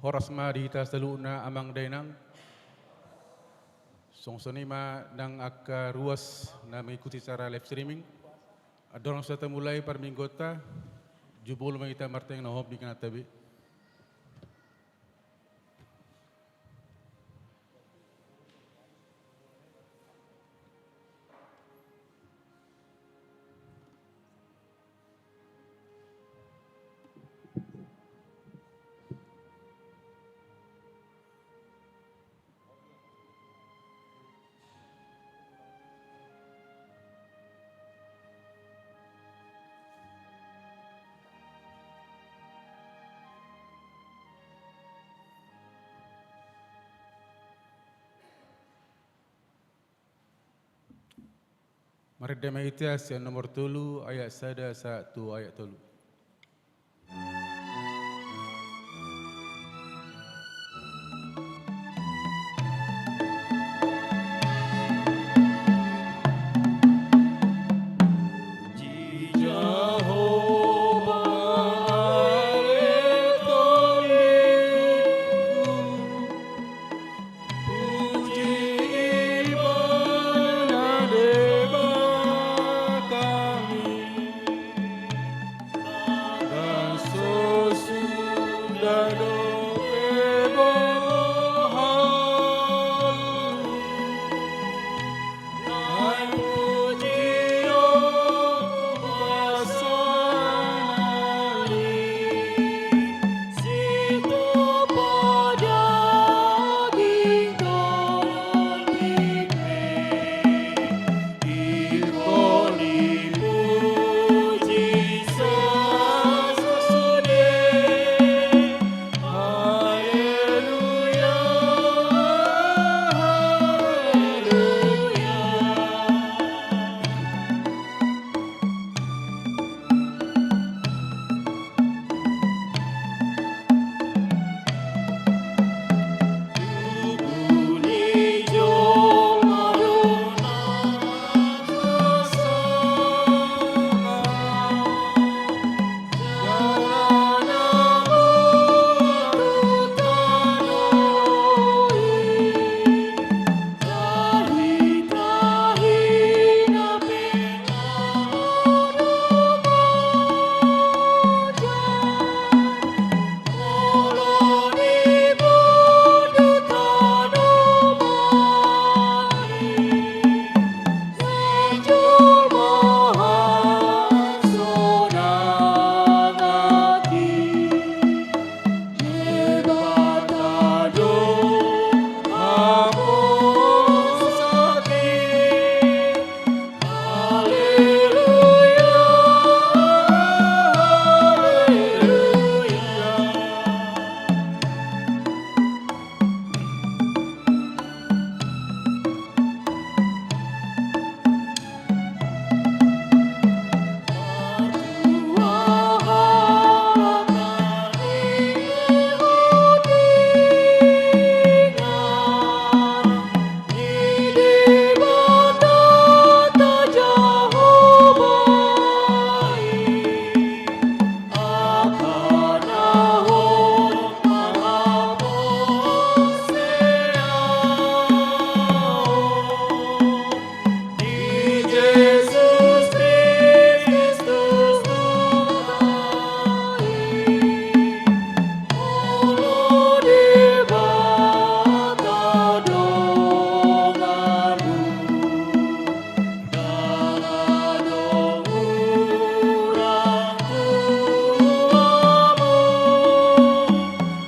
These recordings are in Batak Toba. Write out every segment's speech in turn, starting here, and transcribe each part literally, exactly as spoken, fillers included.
Horas ma di hita saluhutna amang dainang. Songon i ma nang angka ruas na mengikuti secara live streaming. Andorang so tamulai parmingguonta, jumolo ma hita martangiang na hombar di ingananta be. Marende ma hita sian nomor tolu, ayat sada sahat tu ayat tolu. Puji ibana Debata nami, dan sesudah dope bohalu.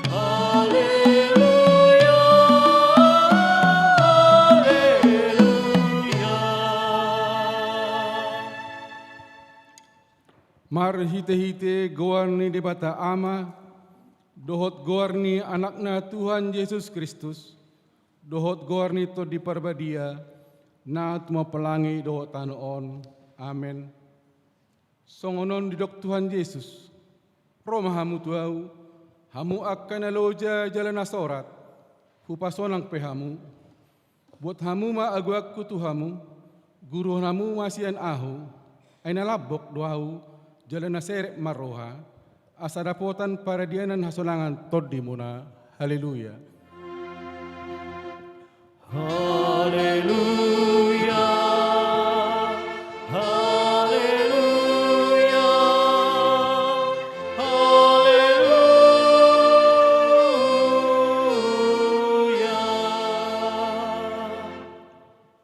Haleluya, haleluya. Marhitehite goar ni Debata Ama, dohot goar ni Anakna Tuhan Jesus Kristus, dohot goar ni Tondi Parbadia, na tumompa langit dohot tano on. Amen. Songon on didok Tuhan Jesus: Ro ma hamu tu Ahu, hamu angka na loja jala na sorat, hupasonang pe hamu. Buat hamu ma agoanku tu hamu, guruhon hamu ma sian Ahu, ai na lambok do Ahu, jala na serep ma roha, asa dapotan paradianan hasonangan tondimuna. Haleluya. Haleluya. Haleluya. Haleluya.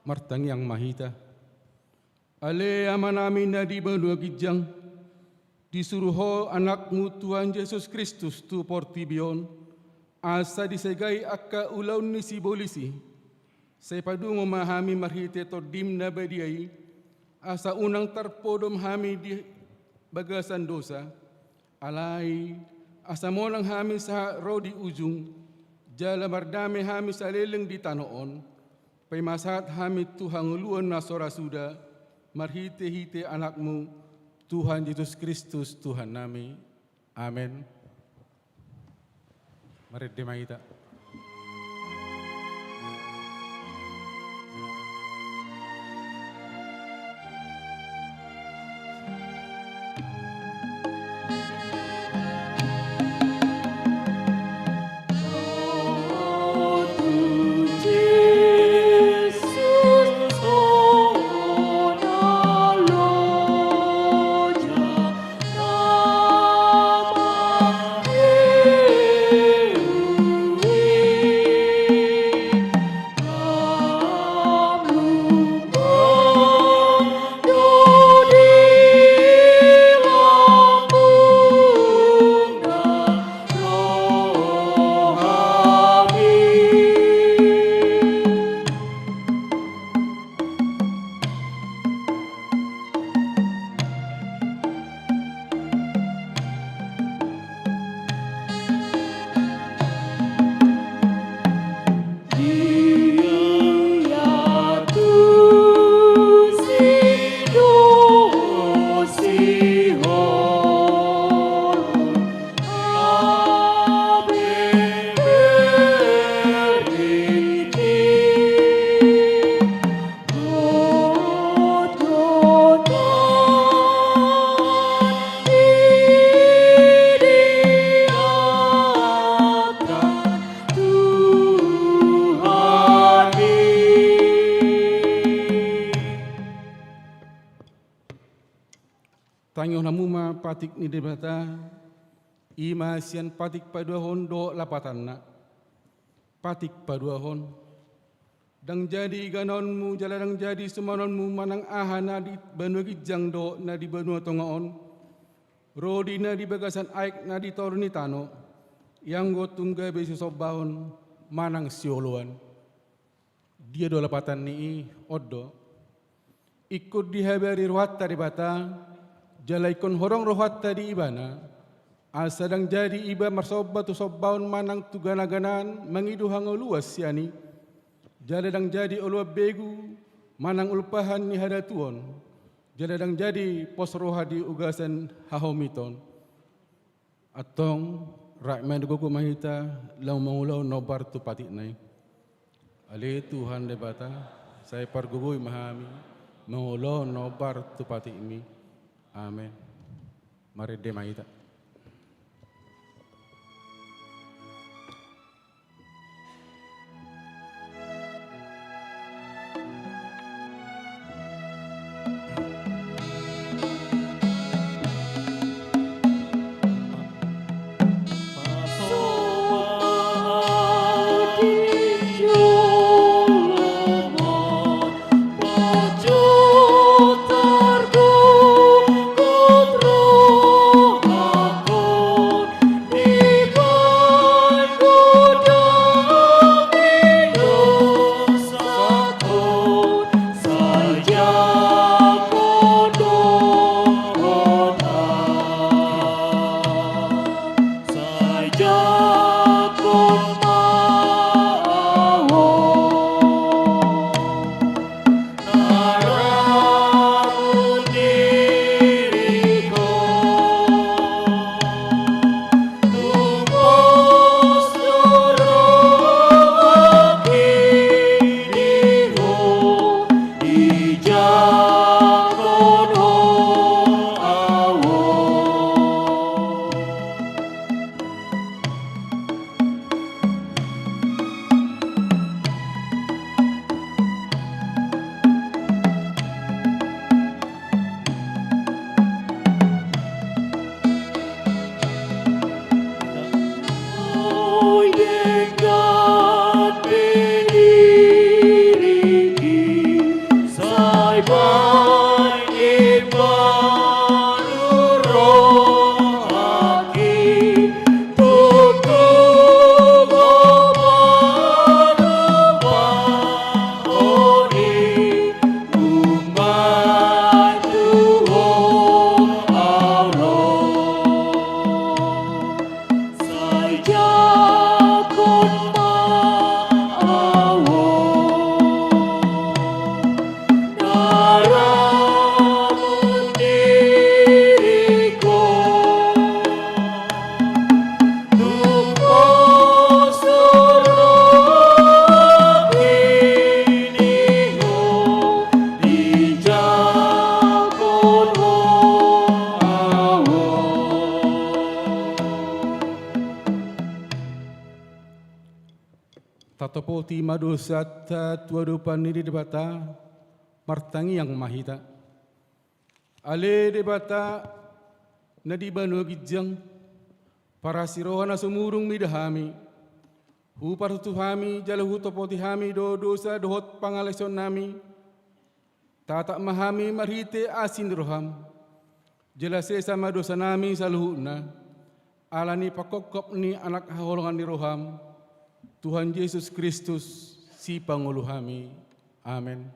Martangiang ma hita. Ale Amanami na di banua ginjang, disuru Ho Anakmu Tuhan Jesus Kristus tu portibi on, asa disegai angka ulaon ni sibolis i. Sai padungo ma hami marhite Tondim na badia i, asa unang tarpodom hami di bagasan dosa, alai asa monang hami sahat ro di ujung, jala mardame hami saleleng di tano on, paima sahat hami tu hangoluan na so ra suda, marhite-hite Anakmu, Tuhan Jesus Kristus, Tuhannami. Amen. Marende ma hita. Tangihon hamu ma patik ni Debata, i ma sian patik paduahon dohot lapatanna. Patik paduahon. Ndang jadi iganuonmu jala ndang jadi sumanonmu manang aha na di banua ginjang dohot na di banua tonga on, ro di na di bagasan aek na di toru ni tano, ianggo tung gabe sisombaon manang sioloan. Dia do lapatan ni i? On do. Ingkon dihabari rohanta Debata, jala ingkon horong rohanta di Ibana, asa ndang jadi iba marsomba tu sombaon manang tu ganaganaan mangido hangoluan sian i, jala ndang jadi oloan begu manang ulpahan ni hadatuon, jala ndang jadi pos roha di ugasan hahomiton. Antong, rap ma di gogo ma hita, laho mangulahon na hombar tu patikna i. Ale Tuhan Debata, sai pargogoi ma hami, mangulahon na hombar tu patikmi. Amen. Marende ma hita. Topoti ma dosanta tu adopan ni Debata, martangiang ma hita. Ale Debata na di banua ginjang, parasi roha na sumurung mida hami. Hupartutu hami jala hutopoti hami do dosa dohot pangalaosionnami. Tatap ma hami marhite asi ni roham. Jala sesa ma dosanami saluhutna, ala ni panghophop ni Anak haholongan ni roham, Tuhan Jesus Kristus, Sipangolu hami. Amen.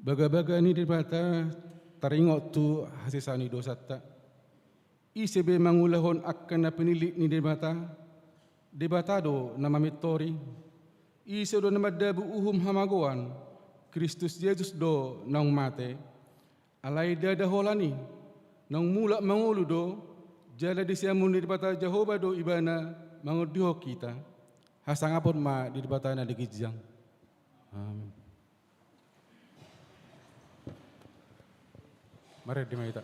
Bagabaga ni Debata taringot tu hasesaan ni dosanta. Ise be mangulahon angka na pinillit ni Debata? Debata do na mamintori. Ise do na mandabu uhum hamagoan? Kristus Jesus do naung mate. Alai ndada holan i, naung mulak mangolu do, jala di siamun ni Debata Jahowa do ibana mangondihon hita. Hasangapon ma di Debata na di ginjang. Amin. Marende ma hita.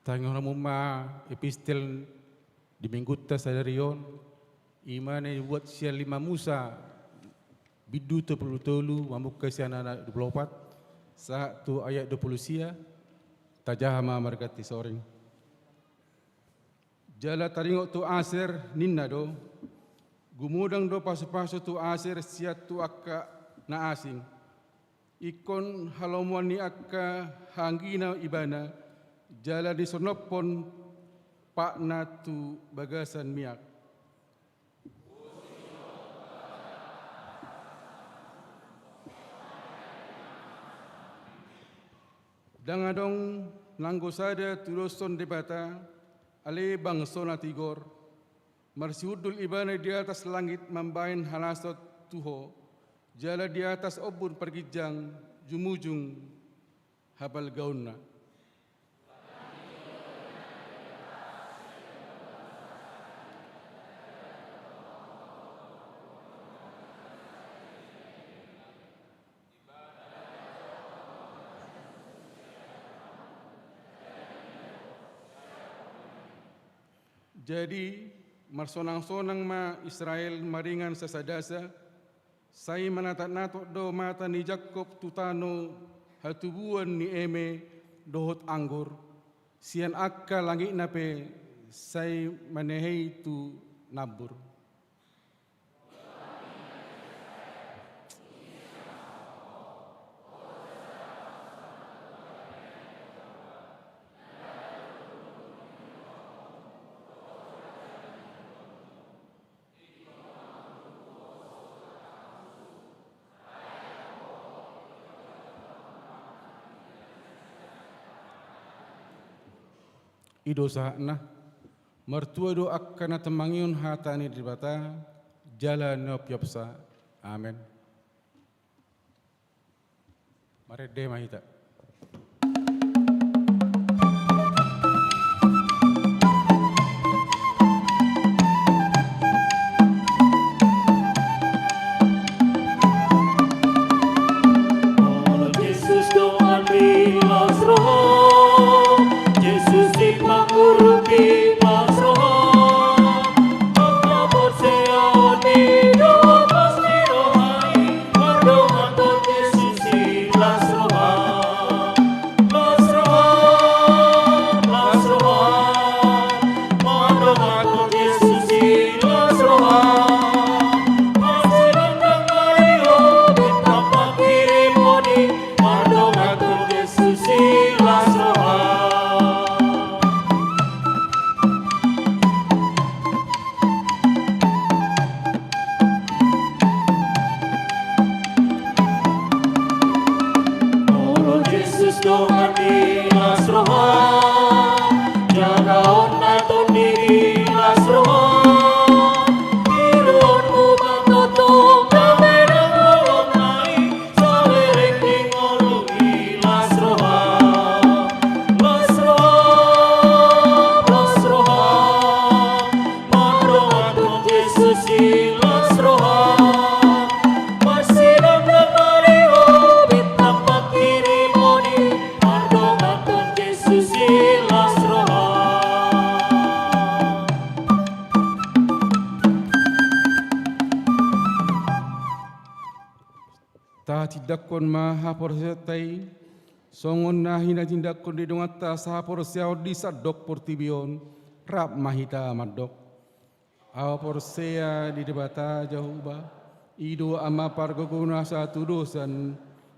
Tangianghon hamu ma epistel di Minggunta sadari on, i ma na dibuat sian Lima Musa, bindu tolu pulu tolu, mamungka sian ayat dua pulu opat sahat tu ayat dua pulu sia. Tajaha ma marganti soring. Jala taringot tu Aser, ninna do: Gumodang do pasupasu tu Aser sian tu angka na asing. Ingkon halomoan ni angka haanggina ibana, jala disonophon patna tu bagasan miak. Ndang adong nanggo sada tudoshon Debata, ale bangso na tigor. Marsihundul ibana di atas langit mambahen halaso tu Ho, jala di atas ombun parginjang jumujung habalgaonna. Jadi, marsonang-sonang ma Israel maringan sasadasa, sai manatap-natap do mata ni Jakkob tu tano hatubuan ni eme dohot anggur, sian angka langitna pe sai manehei tu nambur. I do sahatna. Martua do angka na tumangihon hata ni Debata jala na umpeopsa. Amen. Marende ma hita. Molo Jesus dongan ni las roha, Jesus i pangurupi las roha. Dongan porsea on i do pasti roha i, mardongan tu Jesus i las roha. Las roha, las roha, mardongan tu Jesus i las roha. Marsidangdang ma di ho bintang pangkirimon i, mardongan tu Jesus i las roha. Molo Jesus dongan ni las roha, jagaonna tondi di las roha. Tiruonmu ma tongtong dame nang holong na i, saleleng ni ngolu i las roha. Las roha, las roha, mardongan tu Jesus i las roha. Marsidangdang ma di ho bintang pangkirimon i, mardongan tu Jesus i las roha. Tatindangkon ma haporseaonta i, songon na hinatindangkon ni donganta sahaporseaon di sandok portibi on. Rap ma hita mandok. Ahu porsea di Debata Jahowa, i do Ama pargogo na satudosan,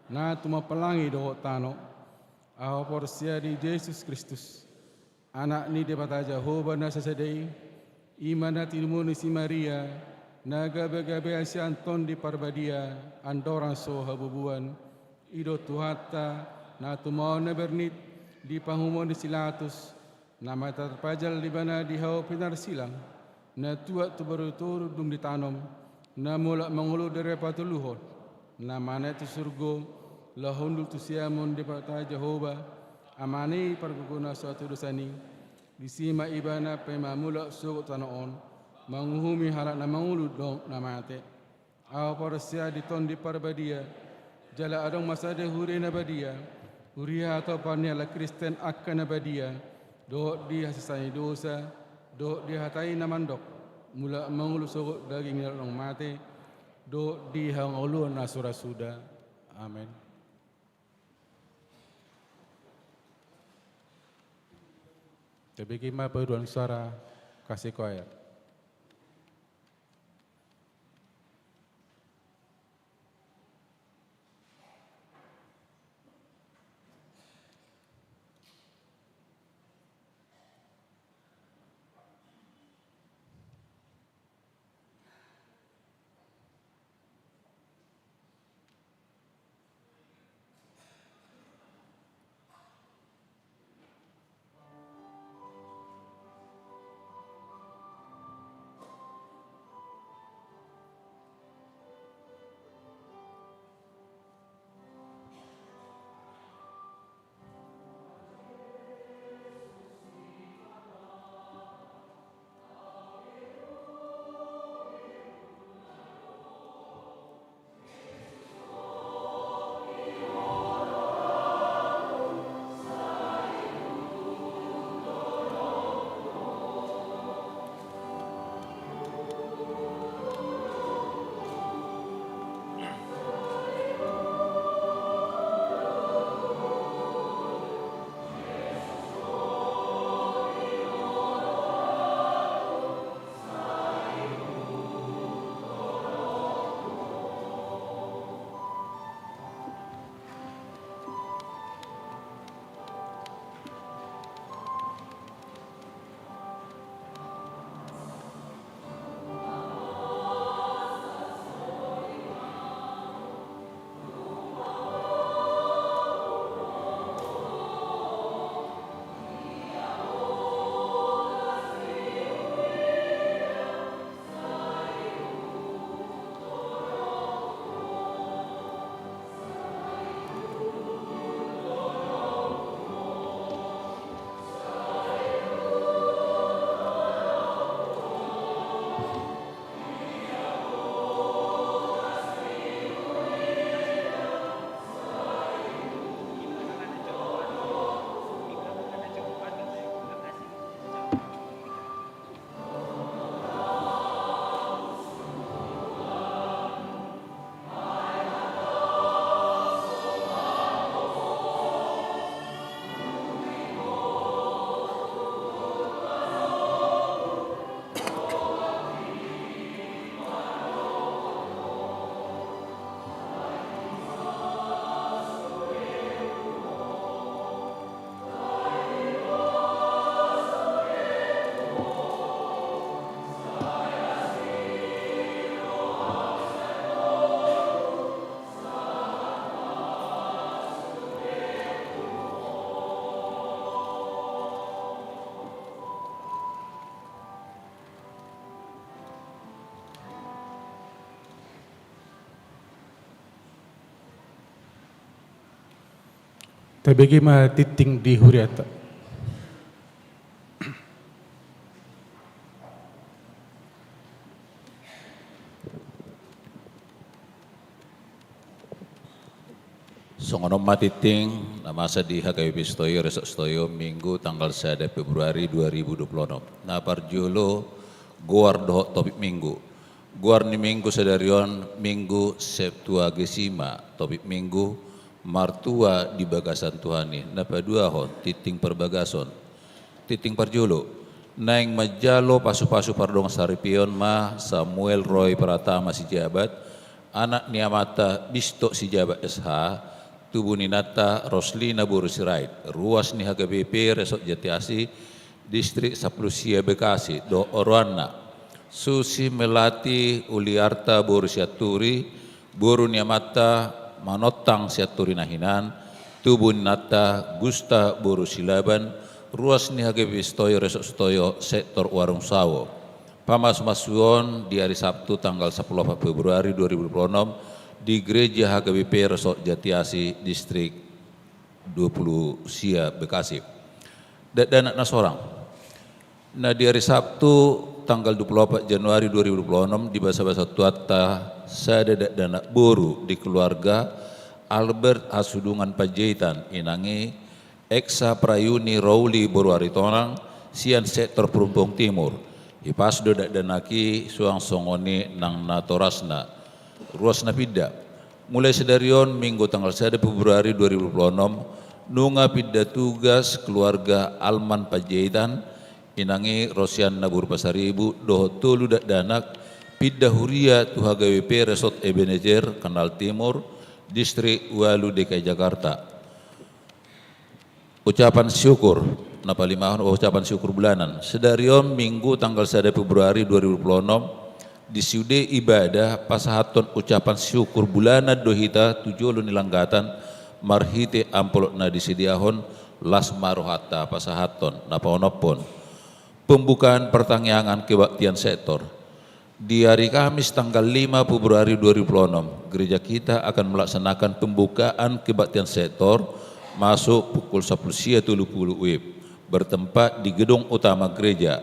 na tumapalangi dohot tano. Ahu porsea di Jesus Kristus, Anak ni Debata Jahowa na sasada i, i ma na tinumon ni si Maria, na gabegabean sian Tondi Parbadia, andorang so habubuan. I do Tuhanta, na tumaon na bernit di panguhuman ni si Pilatus, na mate tarpajal ibana di hau pinarsilang, na tuat tu boru toru dung ditanom, na mulak mangolu di ari patoluhon, na manaek tu surgo, laho hundul tu siamun Debata Jahowa, Amana i pargogo na satudosan i. Disi ma ibana paima mulak sogot tu tano on, manguhumi halak na mangolu dohot na mate. Ahu porsea di Tondi Parbadia, jala adong ma sada huria na badia, huria hatopan ni halak Kristen angka na badia, dohot di hasesaan ni dosa, dohot di hata i na mandok, mulak mangolu sogot daging ni halak naung mate, dohot di hangoluan na so ra suda. Amen. Tabege ma paduan suara kasih koir. Tabege ma tingting di huriata. Songon on ma tingting na masa di H K B P Sitoyo, Resort Sitoyo, Minggu tanggal sada Februari dua ribu dua puluh enam. Na parjolo, goar dohot topik Minggu. Goar ni Minggu sadari on Minggu Septuagesima, topik Minggu, martua di bagasan Tuhan i. Na paduahon, tingting parbagason. Tingting parjolo, naeng manjalo pasupasu pardongansaripeon ma Samuel Roy Pratama Sijabat, anak ni amanta Bistok Sijabat S H, tubu ni inanta Roslina boru Sirait, ruas ni H K B P Resort Jatiasi, Distrik Sampulu Sia Bekasi, dohot oroanna. Susi Melati Uliarta boru Sianturi, boru ni amanta Manontang Sianturi na hinan, tubu ni inanta Gusta boru Silaban, ruas ni H K B P Sitoyo, Resort Sitoyo, sektor Warung Sawo. Pamasumasuon di ari Sabtu tanggal sampulu opat Februari dua ribu dua puluh enam di Gereja H K B P Resort Jatiasi, Distrik dua pulu Sia Bekasi. Dakdanak na sorang. Na di ari Sabtu tanggal dua pulu opat Januari dua ribu dua puluh enam, dibasabasa Tuhanta sada dakdanak boru di keluarga Albert Hasudungan Panjaitan, inang i Eksa Prayuni Rauli boru Aritonang, sian sektor Perumpung Timur. Hipas do dakdanak i suang songon i nang natorasna. Ruas na pinda. Mulai sadari on, Minggu tanggal sada Februari dua ribu dua puluh enam, nunga pinda tugas keluarga Alman Panjaitan, inang i Rosianna boru Pasaribu, dohot tolu dakdanak, pinda huria tu H K B P Resort Ebenezer, Kanal Timur, Distrik Walu D K I Jakarta. Ucapan syukur, na palimahon ucapan syukur bulanan. Sadari on Minggu tanggal sada Februari dua ribu dua puluh enam, di sude ibadah pasahathon ucapan syukur bulanan do hita tu jolo ni langgatan marhite amplop na disediahon, las ma rohanta pasahathon. Na paonomhon, pembukaan pertangiangan kebaktian sektor. Di hari Kamis tanggal lima Februari dua ribu dua puluh enam, gereja kita akan melaksanakan pembukaan kebaktian sektor masuk pukul sampulu sia tolu pulu W I B, bertempat di gedung utama gereja.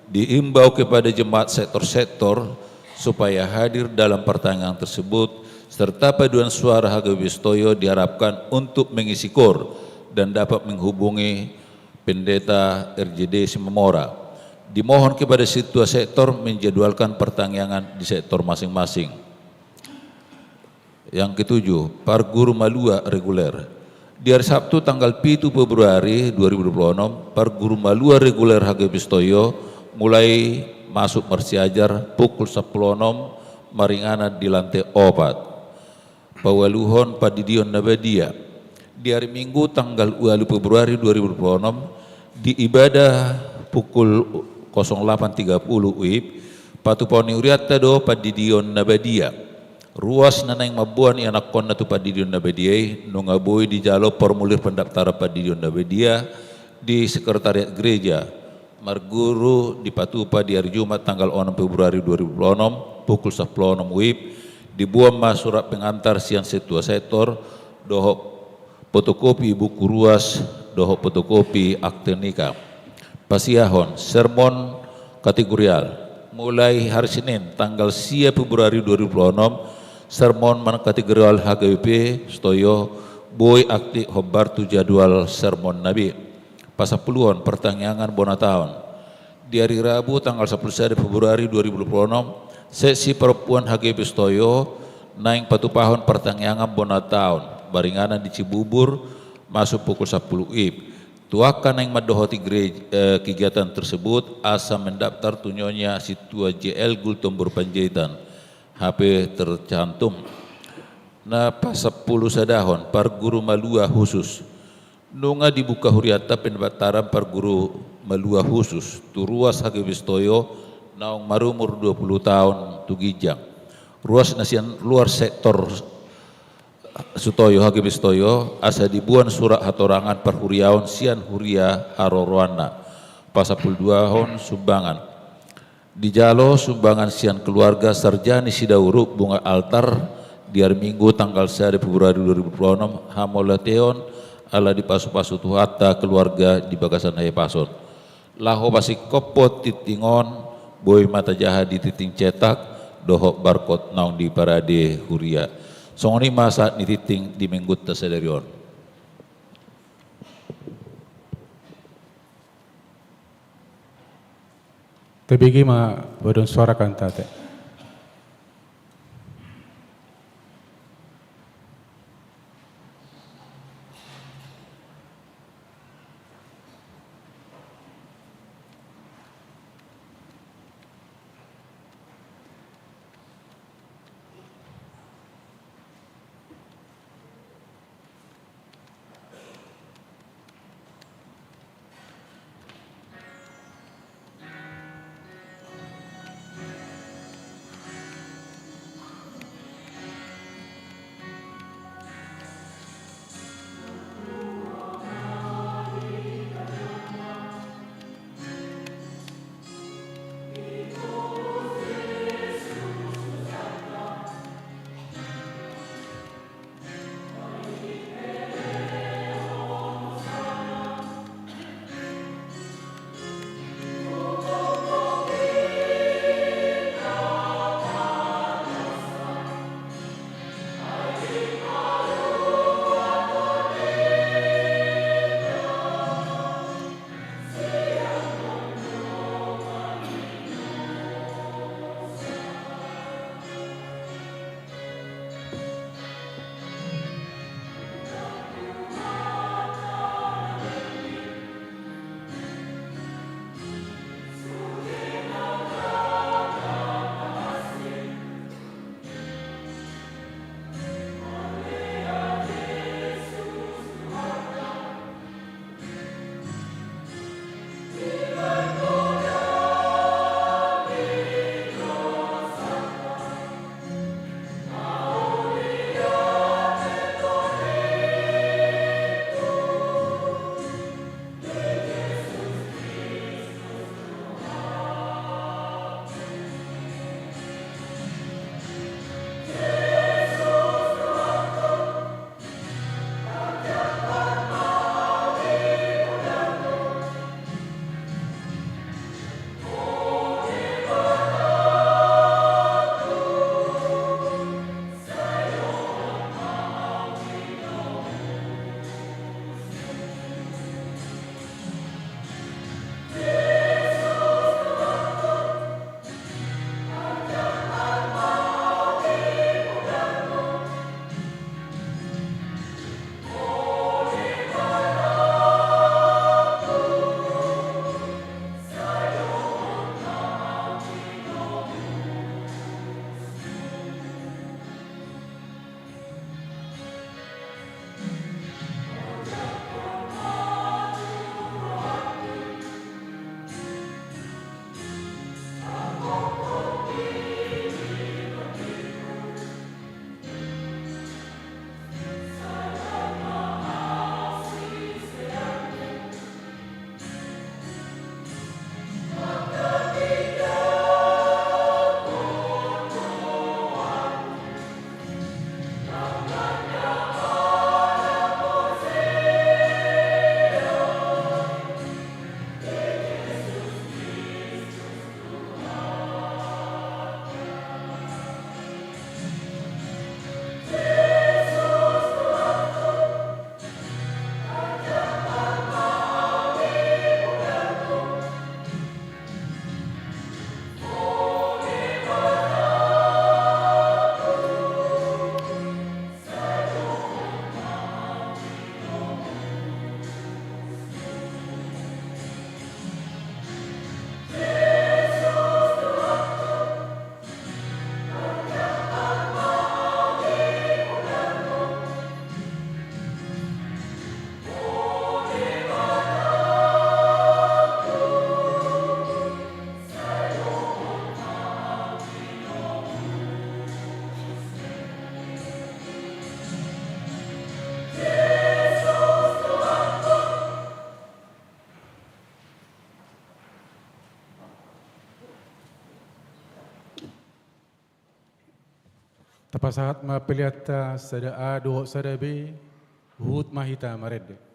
Diimbau kepada jemaat sektor-sektor supaya hadir dalam pertanyaan tersebut, serta paduan suara H K B P Sitoyo diharapkan untuk mengisi kor dan dapat menghubungi Pendeta R J D Simamora. Dimohon kepada sintua sektor menjadwalkan pertangiangan di sektor masing-masing. Yang ketujuh, parguru malua reguler. Di hari Sabtu tanggal pitu Februari dua ribu dua puluh enam, parguru malua reguler H K B P Sitoyo mulai masuk marsiajar pukul sampulu onom maringanan di lantai opat. Paualuhon pandidion na badia. Di hari Minggu tanggal ualu Februari dua ribu dua puluh enam, di ibadah pukul kosong delapan tiga puluh W I B, patupaon ni hurianta do pandidion na badia. Ruas na naeng mamboan ianakhonna tu pandidion na badia i, nunga boi dijalo formulir pendaftaran pandidion na badia di sekretariat gereja. Marguru dipatupa di hari Jumat tanggal onom Februari dua ribu dua puluh enam, pukul sampulu onom W I B, diboan ma surat pengantar sian sintua sektor, dohot fotokopi buku ruas, dohot fotokopi akte nikah. Pasiahon, sermon kategorial. Mulai hari Senin tanggal sia Februari dua ribu dua puluh enam, sermon manang kategorial H K B P Sitoyo boi aktif hombar tu jadwal sermon na be. Pasampuluhon, partangiangan bona taon. Di ari Rabu tanggal sampulu sada Februari dua ribu dua puluh enam, seksi parompuan H K B P Sitoyo naeng patupahon partangiangan bona taon maringanan di Cibubur, masuk pukul sampulu W I B. Tu angka naeng mandohoti gereja, eh, kegiatan tersebut asa mendaftar tu Nyonya Sintua J L Gultom boru Panjaitan, H P tercantum. Na pasampulu sadahon, parguru malua khusus. Nunga dibuka hurianta pendaftaran parguru malua khusus tu ruas H K B P Sitoyo naung marumur dua puluh taon tu ginjang. Ruas na sian luar sektor Sitoyo, H K B P Sitoyo, asa diboan surat hatorangan parhuriaon sian huria haroroanna. Pasampulu duahon, sumbangan. Dijalo sumbangan sian keluarga Sarjani Sidauruk, bunga altar, di hari Minggu tanggal sada Februari dua ribu dua puluh enam, hamauliateon ala dipasupasu Tuhanta keluarga di bagasan hahipason. Laho pasingkophon tingting on, boi ma tajaha di tingting cetak dohot barkot naung diparade huria. Songon i ma sahat ni tingting di Minggunta sadari on. Tabege ma badan suara kantate. Tapasahat ma peleanta sada A dohot sada B. Huhut ma hita marende.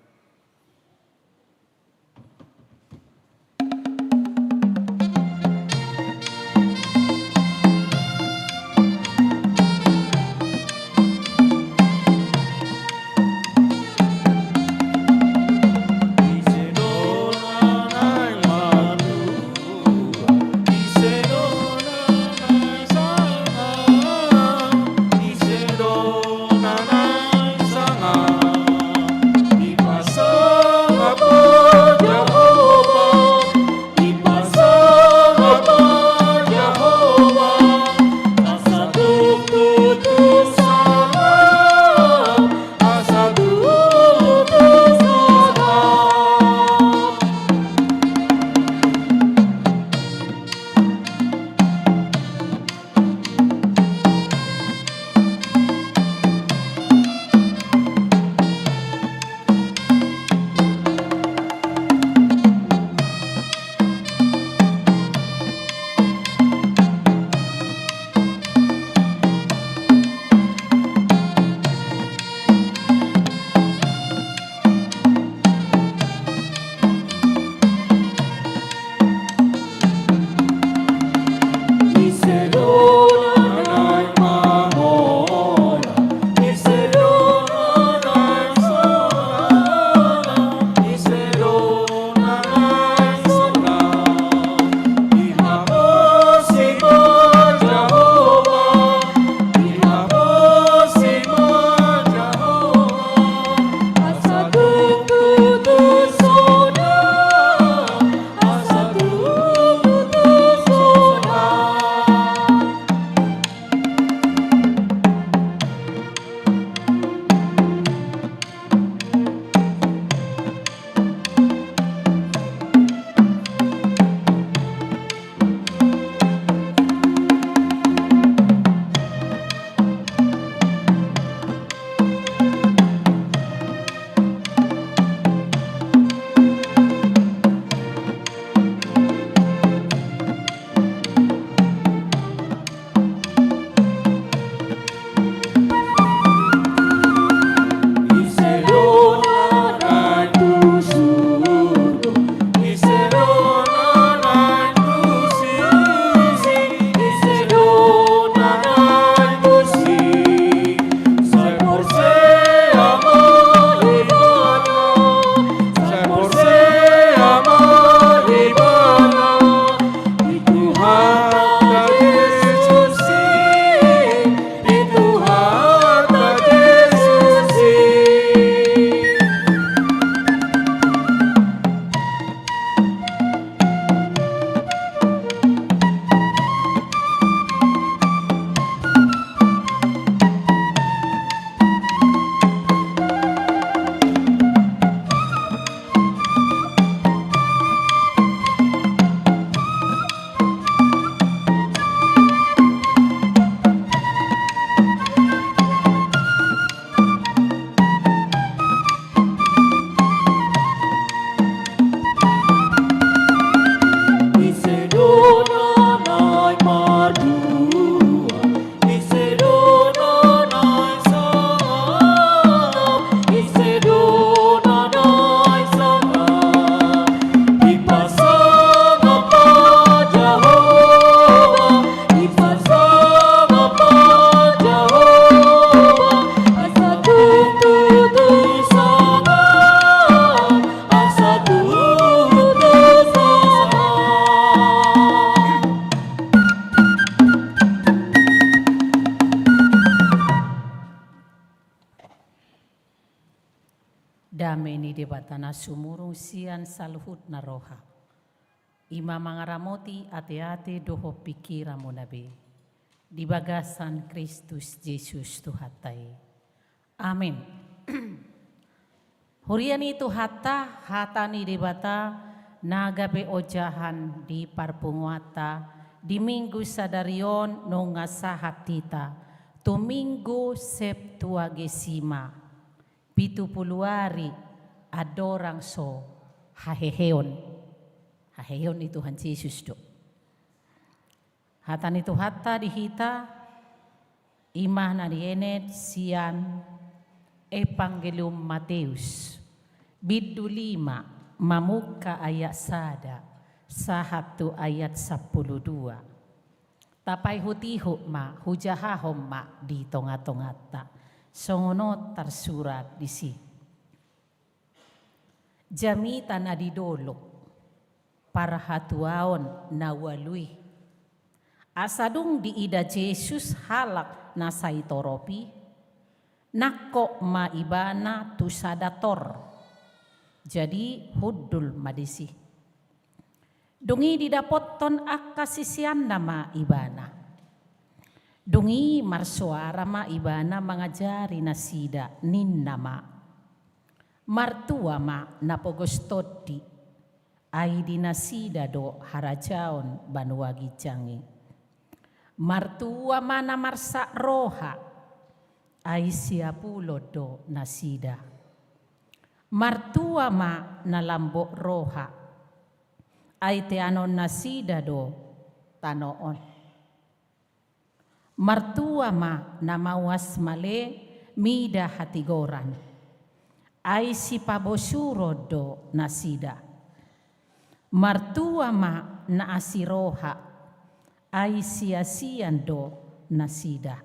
Dame ni Debata na sumurung sian saluhutna roha, i ma mangaramoti ateate dohot pingkiranmuna be, di bagasan Kristus Jesus Tuhanta i. Amen. Huria ni Tuhanta, hata ni Debata na gabe ojahan di parpunguanta di Minggu sadari on nunga sahat hita tu Minggu Septuagesima, pitu pulu ari andorang so haheheon. Haheheon ni Tuhan Jesus do. Hata ni Tuhanta di hita, i ma na dienet sian Evangelium Mateus, bindu lima, mamungka ayat sada sahat tu ayat sampulu dua. Tapaihut-ihut ma, hujahahon ma di tonga-tonganta. Songon on tarsurat disi. Jamita na di dolok, parhatuaon na ualu i. Asa dung diida Jesus halak na sai torop i, nangkok ma ibana tu sada tor. Jadi hundul ma disi. Dung i didapothon angka siseanna ma ibana. Dung i marsoara ma ibana mangajari nasida, ninna ma: Martua ma na pogos tondi, ai di nasida do harajaon banua ginjang i. Martua ma na marsak roha, ai siapulon do nasida. Martua ma na lambok roha, ai teanon nasida do tano on. Martua ma na mauas male mida hatigoran, ai sipabosuron do nasida. Martua ma na asi roha, ai siasian do nasida.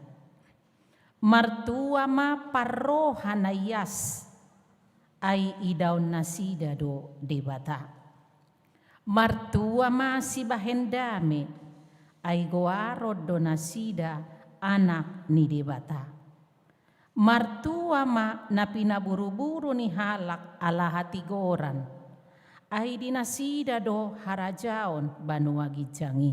Martua ma parroha na ias, ai idaon nasida do Debata. Martua ma sibahen dame, ai goaron do nasida anak ni Debata. Martua ma na pinaburu-buru ni halak ala hatigoran, ai di nasida do harajaon banua ginjang i.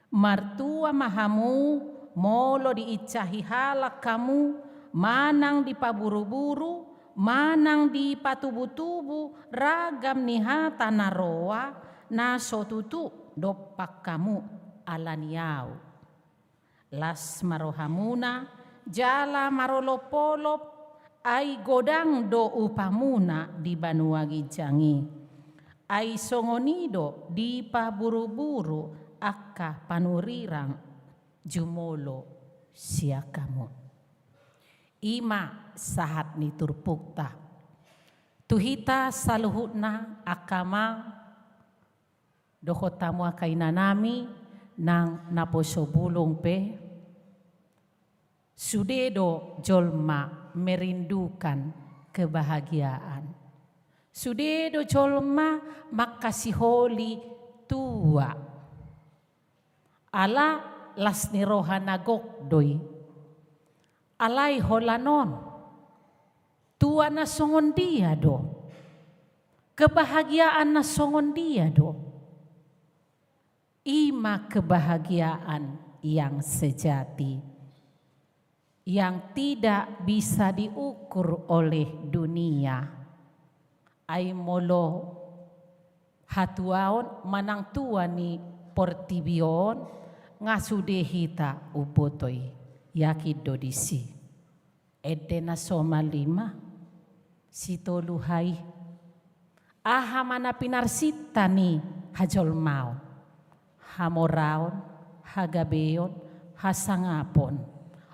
Martua ma hamu, molo diinsahi halak hamu, manang dipaburu-buru, manang dipatubu-tubu ragam ni hata na roa, na so tutu dompak hamu ala ni Ahu. Las ma rohamuna, jala marolop-olop, ai godang do upamuna di banua ginjang i. Ai songon i do dipaburu-buru angka panurirang jumolo sian hamu. I ma sahat ni turpukta. Tu hita saluhutna angka amang dohot hamu angka inanami nang naposo bulung pe, sude do jolma merindukan kebahagiaan. Sude do jolma mangkasiholi tua. Ala las ni roha na gok do i. Alai holan on, tua na songon dia do? Kebahagiaan na songon dia do? I ma kebahagiaan yang sejati, yang tidak bisa diukur oleh dunia. Ai molo hatuaon manang tua ni portibi on, nga sude hita umboto i, yakin do disi. Ende na somal i ma, sitolu ha i. Aha ma na pinarsinta ni hajolmaon? Hamoraon, hagabeon, hasangapon.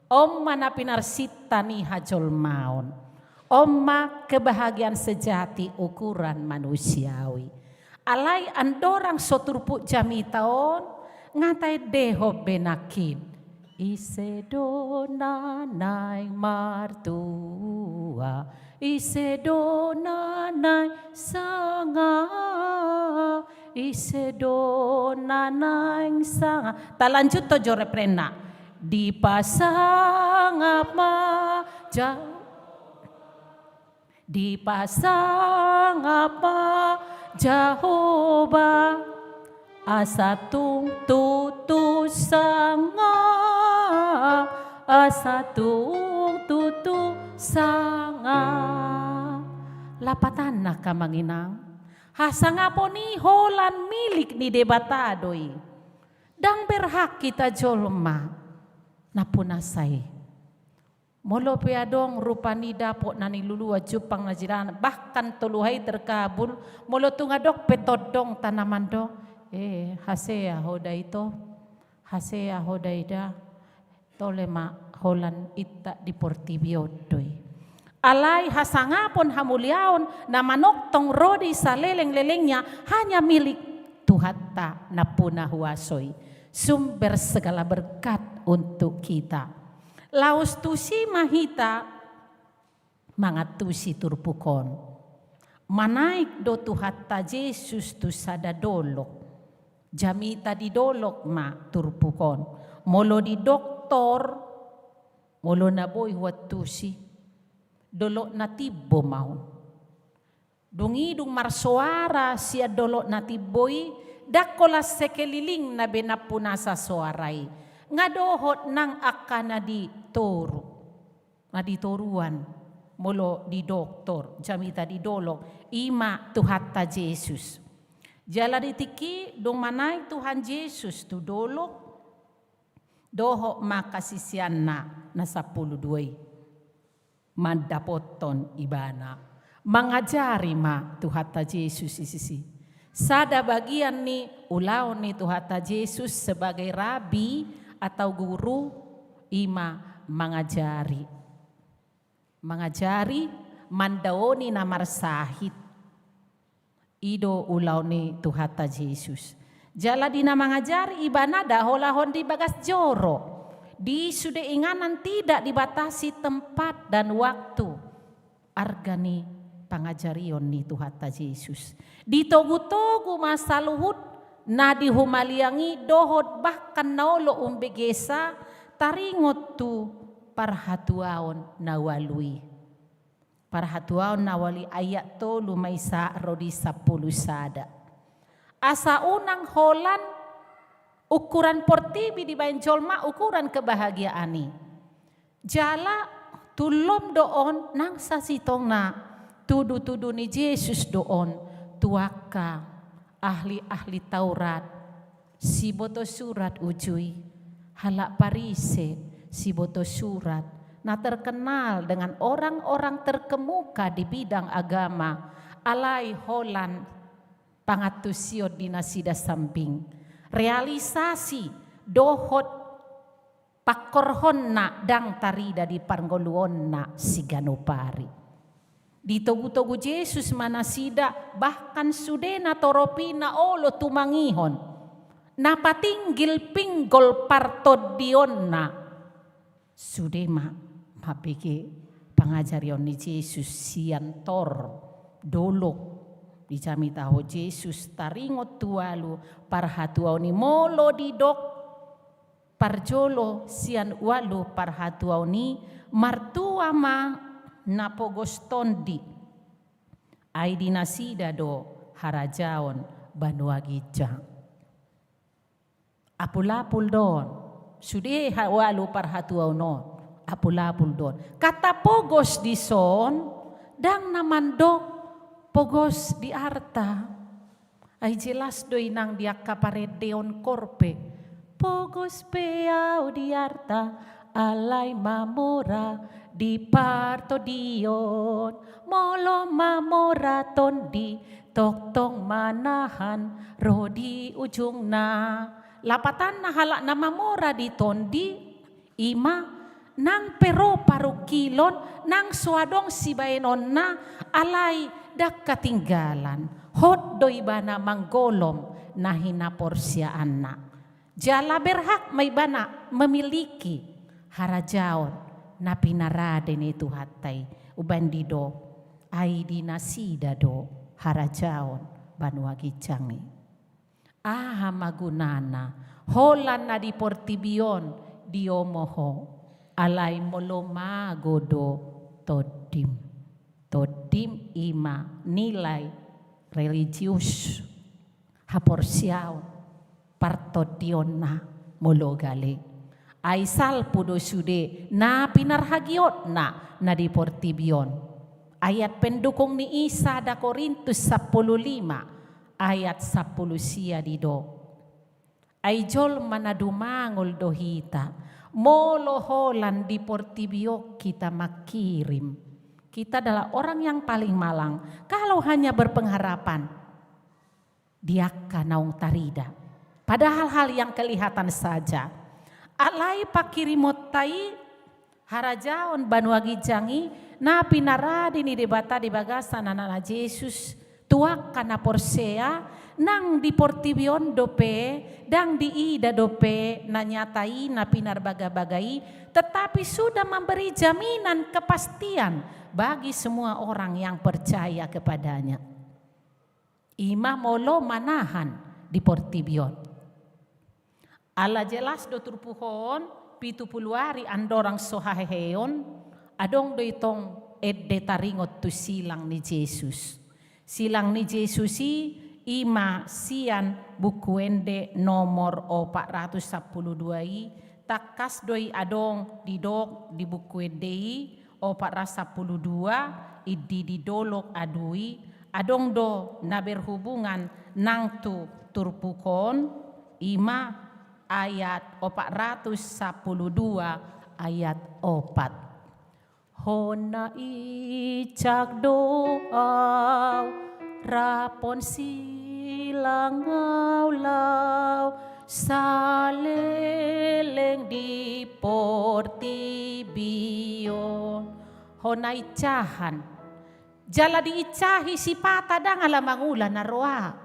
On ma na pinarsinta ni hajolmaon. On ma kebahagiaan sejati ukuran manusiawi. Alai andorang so turpuk jamita on, nga taendehon be nangkin. Ise do na naeng martua, ise do na naeng sanga, ise do na naeng sanga. Talanjuthon jo refrenna. Dipasangap ma ja- Dipasangap ma Jahowa, asa tung tutu sanga, asa tung tutu sanga. Lapatanna angka amang inang, hasangapon i holan milik ni Debata do i. Ndang berhak hita jolma nampunasa i. Molo pe adong rupa ni dapot na niluluan, jumpang na jinahan, bahkan tolu ha i terkabul, molo tung adong pe tondong tanaman do, eh, hasea ho da ito, hasea ho da ida, tole ma holan inta di portibi on do i. Alai hasangapon hamuliaon na manongtong ro di saleleng-lelengnya hanya milik Tuhanta nampuna huaso i, sumber segala berkat untuk kita. Laos tusi ma hita mangantusi turpuk on. Manaek do Tuhanta Jesus tu sada dolok. Jamita di dolok ma turpuk on. Molo di doktor, molo na boi huantusi, dolok na timbo ma on. Dung i dung marsoara sian dolok na timbo i, ndang holan sekelilingna be nampunasa soara i. Nga dohot nang angka na di toru. Na di toruan, molo di doktor, jamita di dolok, i ma Tuhanta Jesus. Jala di tingki dung manaek Tuhan Jesus tu dolok, dohot ma angka siseanna na sampulu dua i mandapothon ibana. Mangajari ma Tuhanta Jesus i disi. Sada bagian ni ulaon ni Tuhanta Jesus sebagai rabi atau guru, i ma mangajari. Mangajari, mandaoni na marsahit. I do ulaon ni Tuhanta Jesus. Jala di na mangajari ibana ndang holan di bagas joro. Di sude inganan tidak dibatasi tempat dan waktu. Arga ni pangajarion ni Tuhanta Jesus. Ditogu-togu ma saluhut na di humaliang i dohot bahkan na olo umbegesa taringot tu parhatuaon na ualu i. Parhatuaon na ualu i ayat tolu ma i sahat ro di sampulu sada. Asa unang holan ukuran portibi dibaen jolma ukuran kebahagiaan i. Jala tullom do on nang sasintongna tudu-tudu ni Jesus do on tu angka ahli-ahli Taurat, siboto surat uju i, halak Parise, siboto surat, na terkenal dengan orang-orang terkemuka di bidang agama, alai holan pangantusion di nasida sambing. Realisasi dohot pangkorhonna ndang tarida di parngoluonna siganup ari. Ditogu-togu Jesus ma nasida, bahkan sude na torop i na olo tumangihon, na patinggil pinggol partondionna. Sude ma mambege pangajarion ni Jesus sian tor, dolok. Dijamitahon Jesus taringot tu ualu parhatuaon i, molo didok parjolo sian ualu parhatuaon i, martua ma na pogos tondi. Ai di nasida do harajaon banua ginjang. Apul-apul do on, sude ha-, ualu parhatuaon on, apul-apul do on. Kata pogos dison, ndang na mandok pogos di arta. Ai jelas do i nang di angka parendeon korpe. Pogos pe au di arta, alai mamora di partondion. Molo mamora tondi, tongtong manahan ro di ujungna. Lapatanna halak na mamora di tondi, i ma nang pe ro parungkilon, nang so adong sibaenonna, alai ndang hatinggalan. Hot do ibana manggolom na hinaporseaanna. Jala berhak ma ibana memiliki harajaon na pinarade ni Tuhanta i. Umbaen didok, ai di nasida do harajaon banua ginjang i. Aha ma gunana holan na di portibi on diomo ho, alai molo mago do tondim. Tondim i ma nilai religius, haporseaon, partondionna molo gale. Ai salpu do sude na pinarhagiotna na di portibi on. Ayat pendukung ni i sada Korintus sampulu lima ayat sampulu sia didok. Ai jolma na dumangol do hita, molo holan di portibi on hita mangkirim. Kita adalah orang yang paling malang kalau hanya berpengharapan di angka naung tarida, pada hal-hal yang kelihatan saja. Alai pangkirimonta i, harajaon banua ginjang i, Na pinarade ni Debata di bagasan Anakna Jesus tu angka na porsea, nang di portibi on dope, ndang diida dope na nyata i na pinarbagabaga i, tetapi sudah memberi jaminan kepastian bagi semua orang yang percaya kepada-Nya. I ma molo manahan di portibi on. Ala jelas do turpuk on, pitu pulu ari andorang so haheheon, adong do i tong ende taringot tu silang ni Jesus. Silang ni Jesus i, i ma sian Buku Ende nomor opat ratus sampulu dua i, tangkas do i adong didok di Buku Ende i, opat ratus sampulu dua, i di, di dolok adui, adong do na berhubungan nang tu turpuk on, i ma ayat opat ratus sampulu dua ayat opat. Hona icak do au, rap on silang au laho, saleleng di portibi on. Hona icahan. Jala diicahi sipata ndang ala mangula na roa.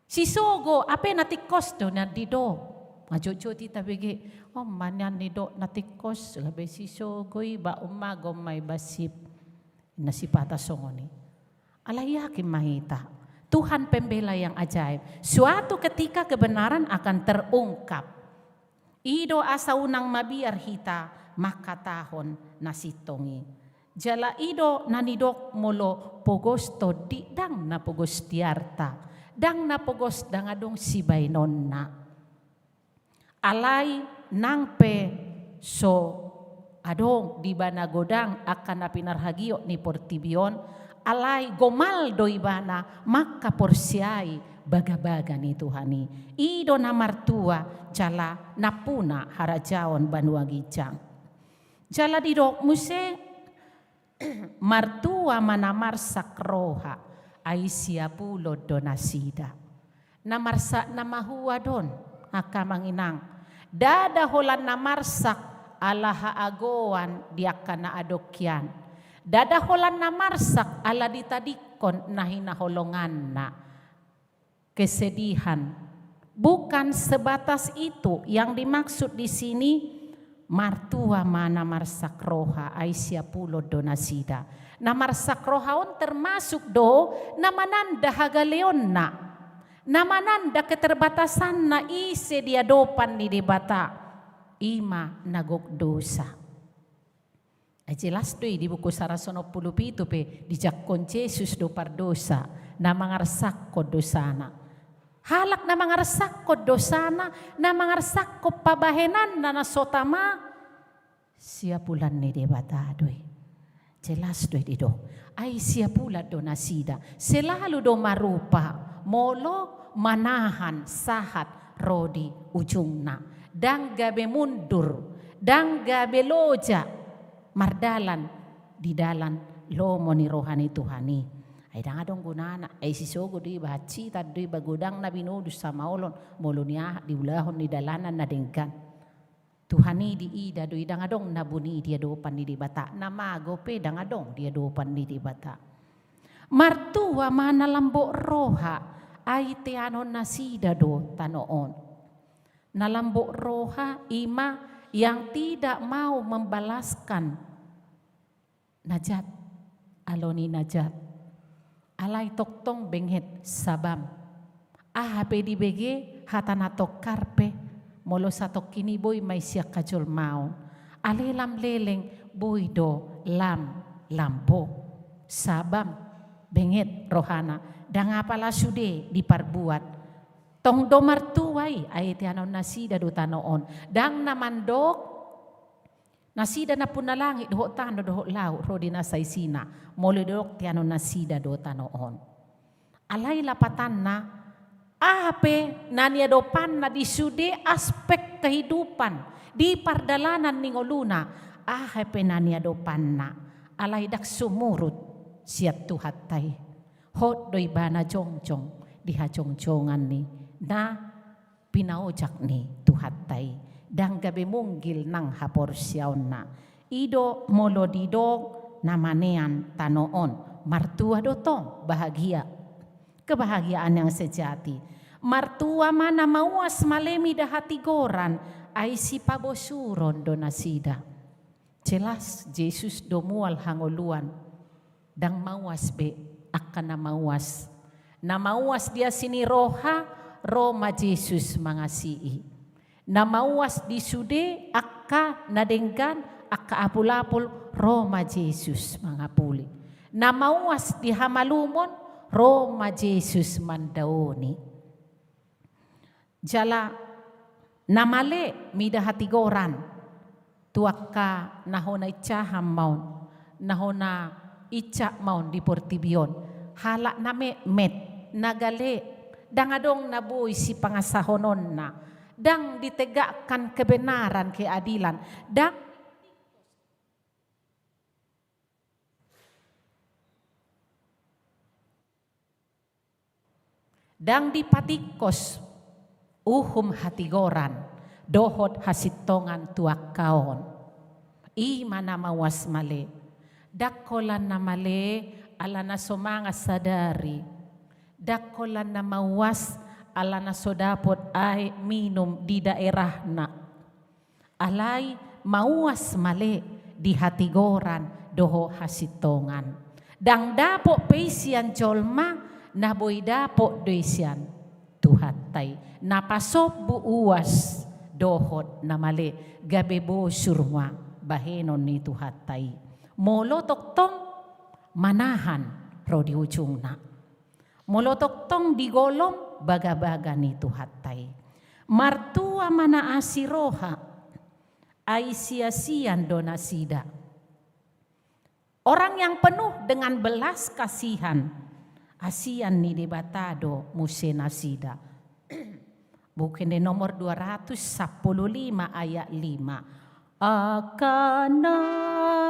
Sisogo, hape na tingkos do na didok. Nga jotjot hita bege, on ma nian nidok na tingkos, gabe sisogo iba, on ma gom ma iba sip. Na sipata songon i. Alai yakin ma hita. Tuhan pembela yang ajaib. Suatu ketika kebenaran akan terungkap. I do asa unang mabiar hita mangkatahon na sintong i. Jala i do na nidok molo pogos tondi ndang na pogos di arta, ndang na pogos ndang adong sibaenonna. Alai nang pe so adong di ibana godang angka na pinarhagiot ni portibi on, alai gomal do ibana mangkaporseai bagabaga ni Tuhan i. I do na martua jala nampuna harajaon banua ginjang. Jala didok muse, martua ma na marsak roha, ai siapulon do nasida. Na marsak na mahua do on, angka amang inang. Ndada holan na marsak ala haagoan di angka na adong hian. Ndada holan na marsak ala ditadingkon na hinaholonganna. Kesedihan. Bukan sebatas itu yang dimaksud di sini, martua ma na marsak roha, ai siapulon do nasida. Na marsak roha on termasuk do na mananda hagaleonna, na mananda keterbatasanna ise di adopan ni Debata, i ma na gok dosa. Ai jelas do i di buku saratus onom pulu pitu pe dijangkon Jesus do pardosa, na mangarsakkon dosana. Halak na mangarsakkon dosana, na mangarsakkon pabahenanna na so tama, siapulan ni Debata do i. Jelas do i didok. Ai siapulan do nasida. Selalu do marupa, molo manahan sahat ro di ujungna. Ndang gabe mundur, ndang gabe loja, mardalan di dalan lomo ni roha ni Tuhan i. Ai ndang adong gunana, ai sisogo do iba, hansitan do iba, godang na binodus hamaolon, molo niahat diulahon ni dalanan na denggan. Tuhan i diida do i, ndang adong na buni di adopan ni Debata, na mago pe ndang adong di adopan ni Debata. Martua ma na lambok roha, ai teanon nasida do tano on. Na lambok roha i ma yang tidak mau membalaskan na jat, alo ni na jat. Alai tongtong benget sabam. Aha pe dibege hata na tongkar pe, molo satongkin i boi ma i sian hajolmaon. Ale lam leleng boi do lam lambok. Sabam, benget rohana, ndang apala sude diparbuat. Tong do martua i, ai teanon nasida do tano on. Ndang na mandok nasida nampuna langit dohot tano dohot laut ro di na saisina, molo didok teanon nasida do tano on. Alai lapatanna, aha pe na niadopanna di sude aspek kehidupan, di pardalanan ni ngoluna, aha pe na niadopanna, alai ndang sumurut sian Tuhanta i. Hot do ibana jongjong di hajongjongan ni na pinaojak ni Tuhanta i, ndang gabe munggil nang haporseaonna. I do molo didok na manean tano on. Martua do tong, bahagia. Kebahagiaan yang sejati. Martua ma na mauas male mida hatigoran, ai sipabosuron do nasida. Jelas Jesus do mual hangoluan. Ndang mauas be angka na mauas. Na mauas di asi ni roha, ro ma Jesus mangasii. Na mauas di sude angka na denggan, angka apul-apul, ro ma Jesus mangapuli. Na mauas di hamalumon, ro ma Jesus mandaoni. Jala na male mida hatigoran tu angka na hona incahan ma on, na hona incak ma on di portibi on, halak na metmet, na gale, ndang adong na boi sipangasahononna, ndang ditegakkan kebenaran, keadilan, ndang Ndang dipatingkos uhum hatigoran dohot hasintongan tu angka on. I ma na mauas male. Ndang holan na male ala na so mangan sadari. Ndang holan na mauas ala na so dapot aek minum di daerahna. Alai mauas male di hatigoran dohot hasintongan. Ndang dapot pe i sian jolma, na boi dapot do i sian Tuhanta i. Na pasombu uas dohot na male, gabe bosur ma bahenon ni Tuhanta i. Molo tongtong manahan ro di ujungna. Molo tongtong digolom bagabaga ni Tuhanta i. Martua ma na asi roha, ai siasian do nasida. Orang yang penuh dengan belas kasihan, asian ni Debata do muse nasida. Buku ende nomor dua ratus sapuluh lima ayat lima. Angka na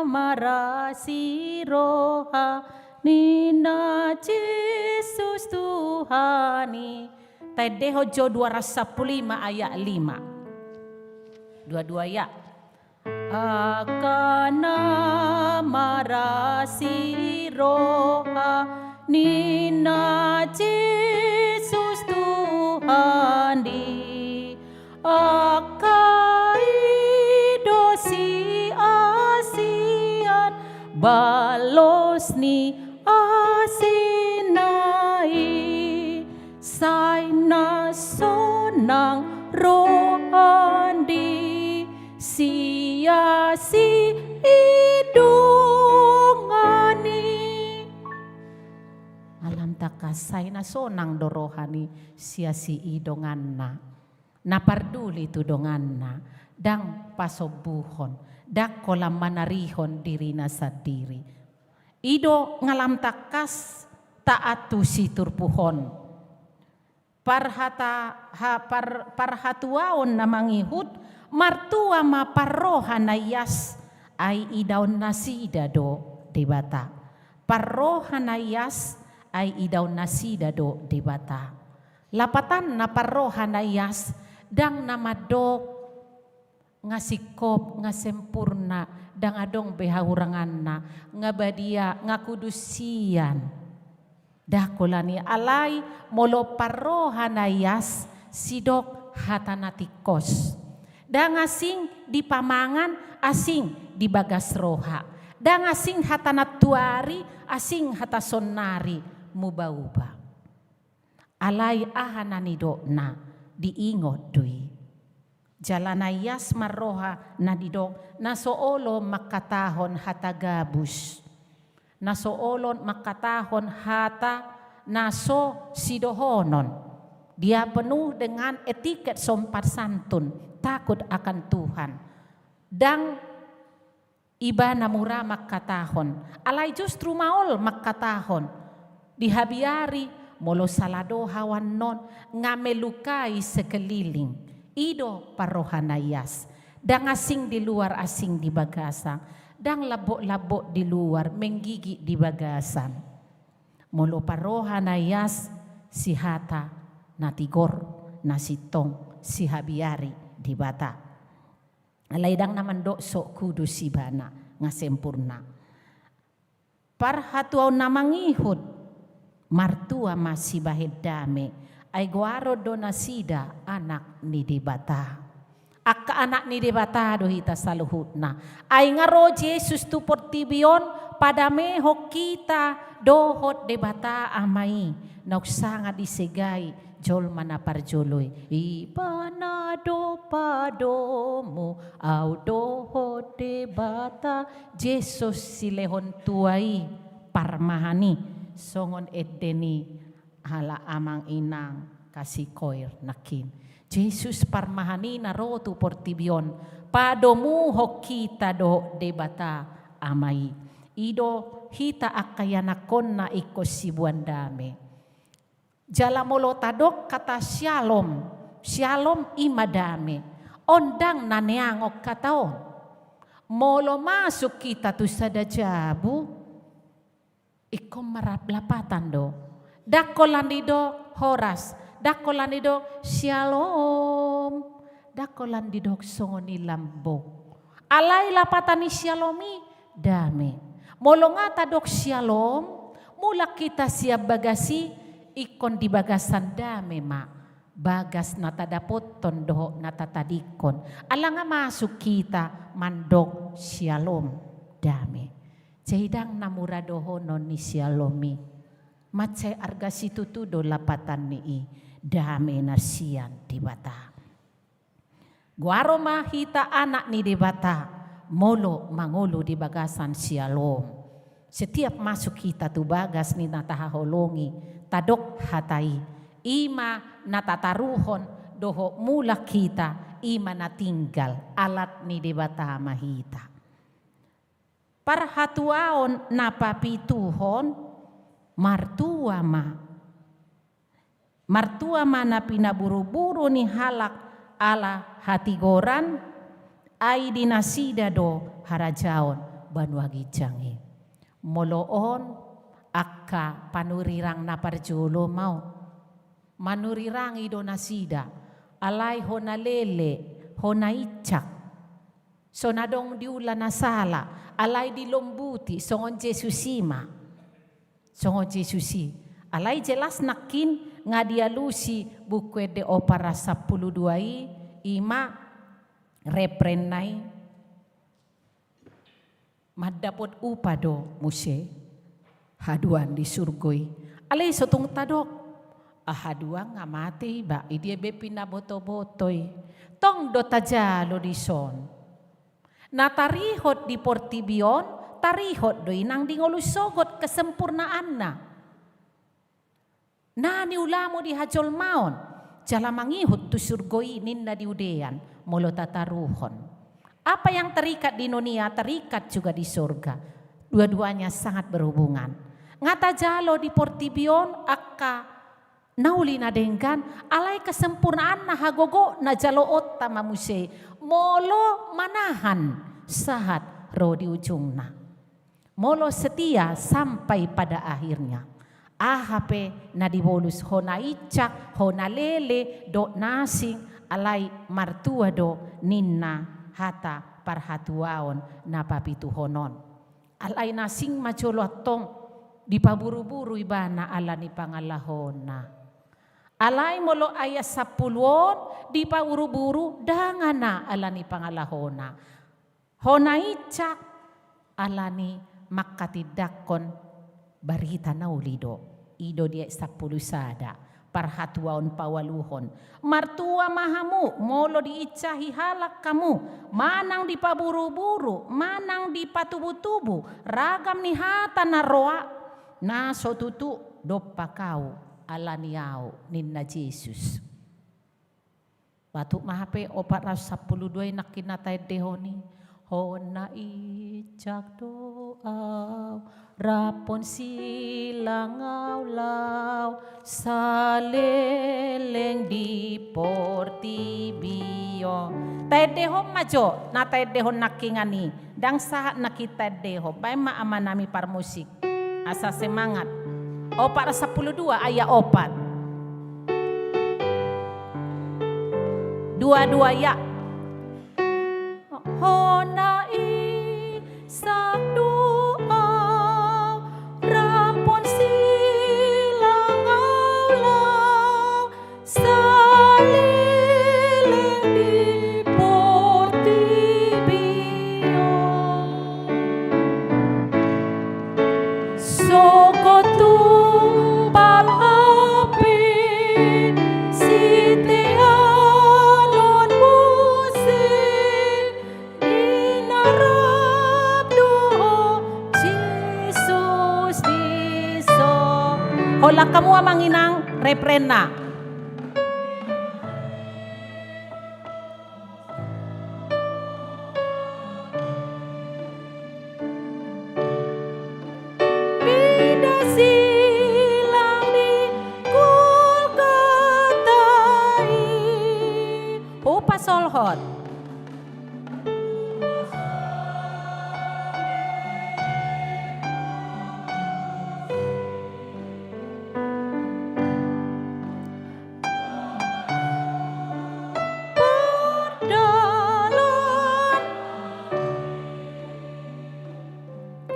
marasi roha ninna Jesus Tuhan i. Taendehon jo dua ratus sapuluh lima ayat lima. Dua-dua ya. Angka na marasi roha ninna Jesus Tuhan i. Angka i do siasian balos ni asina i. Sai na sonang roha ni siasi i dongan i. Alam tangkas, sai na sonang do roha ni siasi i donganna. Na parduli tu donganna, ndang pasombuhon, ndang holan manarihon dirina sandiri. I do nga lam tangkas taat tu siturpuhon. Parhata-, ha-, par-, parhatuaon na mangihut, martua ma parroha na ias, ai idaon nasida do Debata. Parroha na ias, ai idaon nasida do Debata. Lapatanna parroha na ias, ndang na mandok nga singkop, nga sempurna, ndang adong be hahuranganna, nga badia, nga kudus sian. Ndang holan i, alai molo parroha na ias, sidok hata na tingkos. Ndang asing di pamangan, asing di bagas roha. Ndang asing hata nantuari, asing hata sonnari, muba-uba. Alai aha na nidokna, diingot do i. Jala na ias marroha na didok, na so olo mangkatahon hata gabus. Na so olo mangkatahon hata na so sidohonon. Dia penuh dengan etiket sopan santun, takut akan Tuhan. Ndang ibana mura mangkatahon, alai justru maol mangkatahon. Dihabiari, molo sala do ho annon, nga melukai sekeliling. I do parroha na ias. Ndang asing di luar, asing di bagasan. Ndang lambok-lambok di luar, menggigit di bagasan. Molo parroha na ias, sihata na tigor, na sintong, sihabiari Debata. Alai ndang na mandok so kudus ibana, nga sempurna. Parhatuaon na mangihut, martua ma sibahen dame, ai goaron do nasida anak ni Debata. Angka anak ni Debata do hita saluhutna. Ai nga ro Jesus tu portibi on, padamehon hita dohot Debata Ama i, naung sanga disegai jolma na parjolo i. Ibana do padomu au dohot Debata. Jesus silehon tua i, parmahan i, songon ende ni halak amang inang kasikoir nangkin. Jesus parmahan i na ro tu portibi on, padomuhon hita dohot Debata Ama i. I do hita angka ianakkonna ingkon siboan dame. Jala molo tadok hata syalom, syalom i ma dame. On ndang na neangon hata on. Molo masuk hita tu sada jabu, ingkon ma rap lapatan do. Ndang holan didok horas, ndang holan didok syalom, ndang holan didok songon i lambok. Alai lapatan ni syalom i dame. Molo nga tadok syalom, mulak hita sian bagas i, ingkon di bagasan dame ma bagas na tadapothon dohot na tatadingkon. Ala nga masuk hita mandok syalom, dame. Jadi ndang na mura dohonon ni syalom i. Mansai arga situtu do lapatan ni i, dame na sian Debata. Goaron ma hita anak ni Debata, molo mangolu di bagasan syalom. Setiap masuk hita tu bagas ni na tahaholongi, tadok hata i, i ma na tataruhon dohot mulak hita, i ma na tinggal, alat ni Debata ma hita. Parhatuaon na papituhon, martua ma. Martua ma na pinaburuburu ni halak ala hatigoran, ai di nasida do harajaon banua ginjang i. Molo on angka panurirang na parjolo ma on. Manurirangi do nasida, alai hona lele, hona icak. So na adong diula na sala, alai dilombuti, songon Jesus i ma. Songon Jesus i. Alai jelas nangkin nga dialusi buku ende opat ratus sampulu dua i, i ma reprenna i. Mandapot upa do muse haduan di surgo i. Alai so tung tadok, ah, haduan nga mate iba, i dia be pinabotoboto i. Tong do tajalo dison. Na tarihot di portibi on, tarihot do i nang di ngolu sogot kesempurnaanna. Na niulamu di hajolmaon, jala mangihut tu surgo i ninna di udean, molo tataruhon. Apa yang terikat di dunia terikat juga di sorga. Dua-duanya sangat berhubungan. Nga tajalo di portibi on angka na uli na denggan, alai kesempurnaanna, hagogotna jaloonta ma muse, molo manahan sahat ro di ujungna. Molo setia sampai pada akhirnya. Aha pe na dibolus, hona icak, hona lele, dohot na asing, alai martua do ninna hata parhatuaon na papituhon on. Alai na asing ma jolo antong dipaburuburu ibana ala ni pangalahona. Alai molo ayat sampulu on dipaburuburu dangana ala ni pangalahona. Hona icak ala ni manghatindanghon barita na uli do. I do di ayat sampulu sada, parhatuaon paualuhon. Martua ma hamu, molo diinsahi halak hamu, manang dipaburuburu, manang dipatubutubu, ragam ni hata na roa, na so tutu dompak ahu, ala ni ahu, ninna Jesus. Patuk ma hape opat ratus sampulu dua i nangkin na taendehon i. Hona icak do ahu, rap on silang ahu laho saleleng di portibi on. Taendehon ma jo na taendehon nangkiningan i. Ndang sahat nangkin taendehon. Baen ma amanami parmusik. Asa semangat. Opat ratus sampulu dua ayat opat. Dua-dua ya. Hona icak do ahu, Langkamu amang inang, refrenna. Pinda silang di Golgota i. Hupasolhot. Pardalan.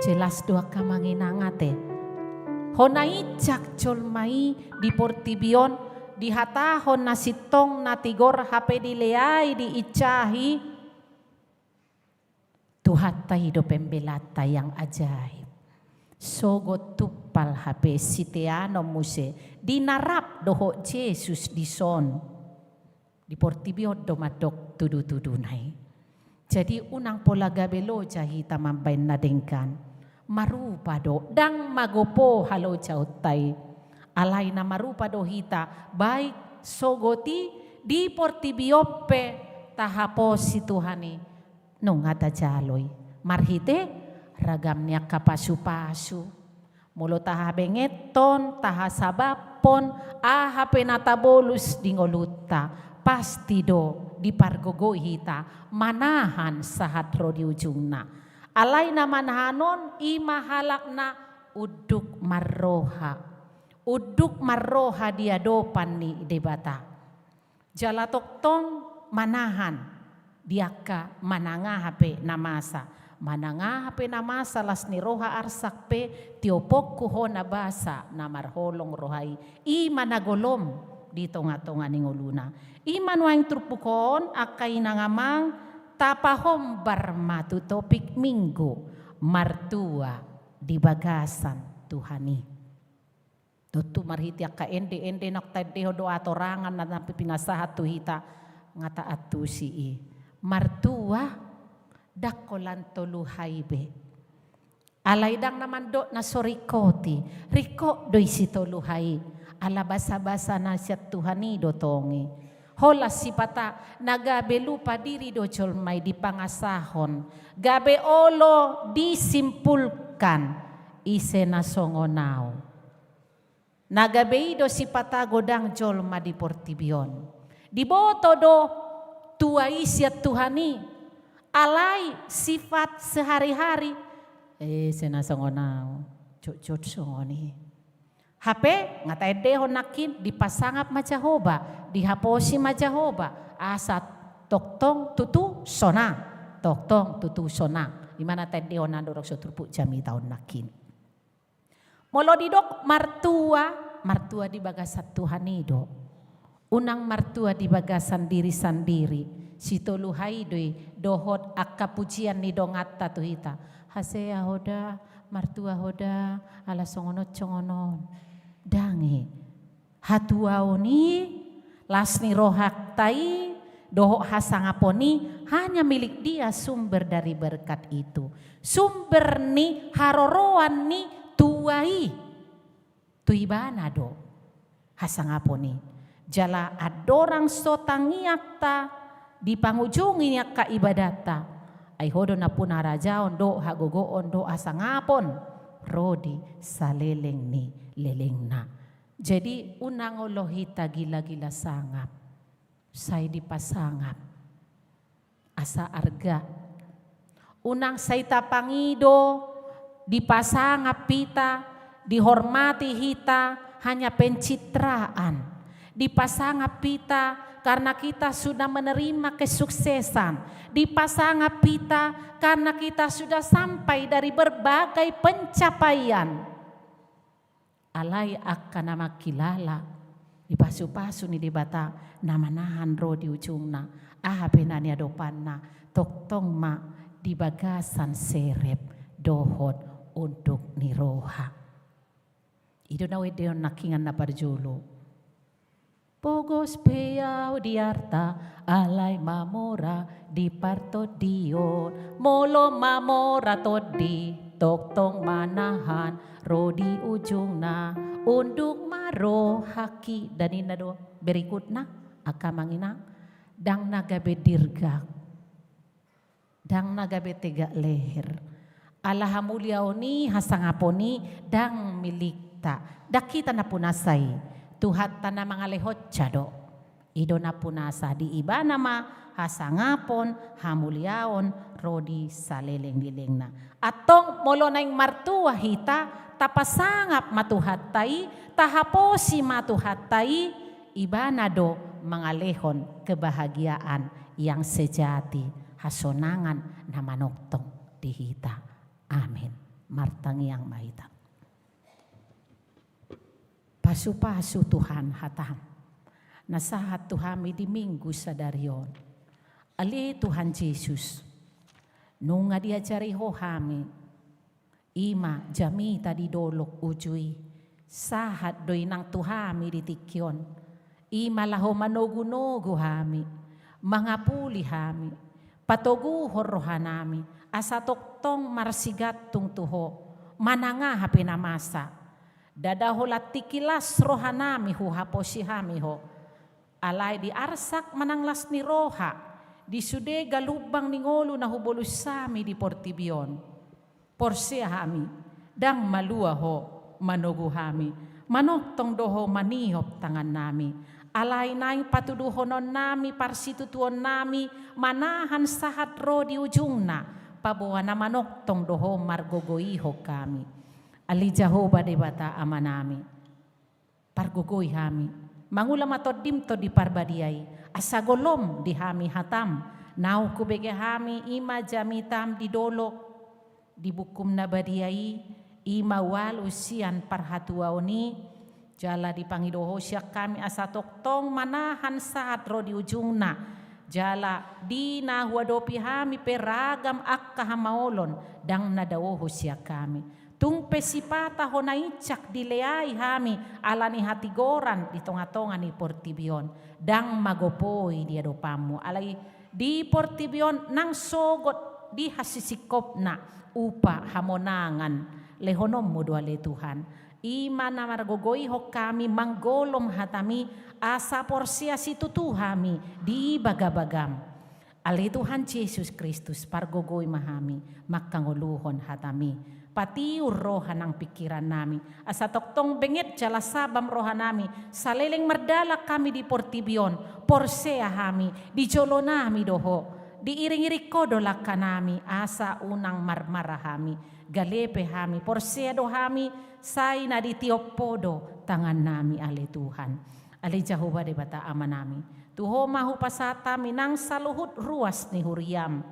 Jelas do angka amang inang ate. Hona injak jolma i di portibi on, dihatahon na sintong na tigor hape dileai diinjahi. Tuhanta i do pembelanta yang ajaib. Sogot tumpal hape siteanon muse di na rap dohot Jesus dison. Di portibi on do mandok tudu-tuduna i. Jadi unang pola gabe loja hita mambaen na denggan. Marupa do, ndang magopo halojaonta i. Alai na marupa do hita, baik sogot i di portibi on pe tahaposi Tuhan i. Nunga tajalo i marhite ragam ni angka pasu-pasu. Molo tahabengeton, tahasabamhon, aha pe na tabolus di ngolunta, pasti do dipargogoi hita manahan sahat ro di ujungna. Alai na manahan on i ma halak na unduk marroha. Unduk marroha di adopan ni Debata. Jala tongtong manahan di angka manang aha pe na masa. Manang aha pe na masa las ni roha arsak pe, tiopongku ho na basa na marholong roha i. I ma na golom di tonga-tonga ni ngoluna. I ma nuaeng turpuk on angka inang amang, tapahombar ma tu topik Minggu, martua di bagasan Tuhan i. Tontu marhite angka ende-ende na taendehon do atorangan na pinasahat tu hita, nga taantusi i. Martua, ndang holan toluhai be. Alai ndang na mandok na so ringkot i, ringkot do i sitoluhai. Ala basa-basa na sian Tuhan i do tong i. Holan sipata na gabe lupa diri do jolma i dipangasahon. Gabe olo disimpulkan ise na songon au. Na gabe i do sipata godang jolma di portibi on. Diboto do tua i sian Tuhan i. Alai sifat sehari-hari. Eh, ise na songon au. Jotjot songon i. Hape, nga taendehon nangkin, dipasangap ma Jahowa, dihaposi ma Jahowa, asa tongtong tutu sonang, tongtong tutu sonang. I ma na taendehon andorang so turpuk jamita on nangkin. Molo didok martua, martua di bagasan Tuhan i do. Unang martua di bagasan diri sandiri, sitoluhai do i dohot angka pujian ni donganta tu hita. Hasea ho da, martua ho da, ala songon on songon on. Ndang i. Hatuaon i, las ni rohanta i, dohot hasangapon i, hanya milik Dia sumber dari berkat itu. Sumber ni haroroan ni tua i. Tu ibana do hasangapon i. Jala andorang so tangiangta di pangujungi ni angka ibadatta, ai ho do nampuna harajaon dohot hagogoon dohot hasangapon ro di saleleng ni lelengna. Jadi unang olo hita gila-gila sangap. Sai dipasangap asa arga. Unang sai tapangido dipasangap hita, dihormati hita hanya pencitraan. Dipasangap hita karena kita sudah menerima kesuksesan. Dipasangap hita karena kita sudah sampai dari berbagai pencapaian. Alai angka na mangkilala di pasu-pasu ni Debata na manahan ro di ujungna, aha pe na niadopanna, tongtong ma di bagasan serep dohot unduk ni roha. I do na huendehon nangkiningan na parjolo. Pogos pe au di arta, alai mamora di partondion. Molo mamora tondi, Tongtong manahan ro di ujungna, unduk ma rohangki. Dan ninna do berikutna, angka amang inang, ndang na gabe dirgak, ndang na gabe tegak leher. Ala hamuliaon i, hasangapon i ndang milikta, ndang hita nampunasa i, Tuhanta na mangalehonsa do. I do nampunasa, di Ibana ma hasangapon, hamuliaon ro di saleleng-lelengna. Antong molo naeng martua hita, tapasangap ma Tuhanta i, tahaposi ma Tuhanta i, Ibana do mangalehon kebahagiaan yang sejati, hasonangan na manongtong di hita. Amin. Martangiang ma hita. Pasu-pasu Tuhan hataM na sahat tu hami di Minggu sadari on. Ale Tuhan Jesus, nunga diajari Ho hami, i ma jamita di dolok uju i, sahat do i nang tu hami di tingki on. I ma laho manogu-nogu hami, mangapuli hami, patoguhon rohanami, asa tongtong marsigantung tu Ho, manang aha pe na masa. Ndada holan tingki las rohanami huhaposi hami Ho. Alai di arsak manang las ni roha, di sude galumbang ni ngolu na hubolus hami di portibi on, porsea hami, ndang malua Ho manogu hami, manongtong do Ho maniop tangannami. Alai naeng patuduhononnami, parsitutuonnami, manahan sahat ro di ujungna, paboa na manongtong do Ho margogoihon hami. Ale Jahowa Debata Amanami, pargogoi hami, mangula ma TondiM Tondi Parbadia i, asa golom di hami hataM, naung hubege hami i ma jamitam di dolok, di bukum na badia i, i ma ualu sian parhatuaon i, jala dipangido Ho sian hami asa tongtong manahan sahat ro di ujungna, jala di na huadopi hami pe ragam angka hamaolon, ndang na daohon sian hami. Tung pe sipata hona incak dileai hami ala ni hatigoran di tonga-tonga ni portibi on, ndang magopoi di adopanMu. Alai di portibi on nang sogot di hasisingkopna upa hamonangan lehononMu do ale Tuhan. I ma na margogoihon hami manggolom hataMi asa porsea situtu hami di bagabagaM. Ale Tuhan Jesus Kristus, pargogoi ma hami mangkangoluhon hataMi. Patiur roha nang pingkirannami, asa tongtong benget jala sabam rohanami, saleleng mardalan hami di portibi on, porsea hami, di jolonami do Ho, diiring-iring Ho do langkanami, asa unang marmara hami, gale pe hami, porsea do hami, sai na ditiop Ho do tangannami ale Tuhan. Ale Jahowa Debata Amanami, tu Ho ma hupasahat hami nang saluhut ruas ni huriaM.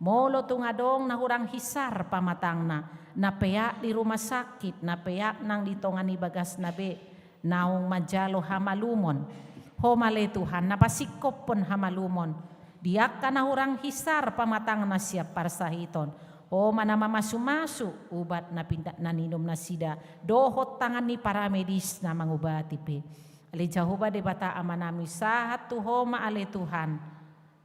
Molo tung adong na hurang hisar pamatangna, na peak di rumah sakit, na peak nang di tonga ni bagasna be, naung manjalo hamalumon, Ho ma ale Tuhan na pasingkophon hamalumon di angka na hurang hisar pamatangna sian parsahiton. Ho ma na mamasu-masu ubat na pinda na niinum nasida dohot tangan ni paramedis na mangubati pe. Ale Jahowa Debata Amanami, sahat tu Ho ma ale Tuhan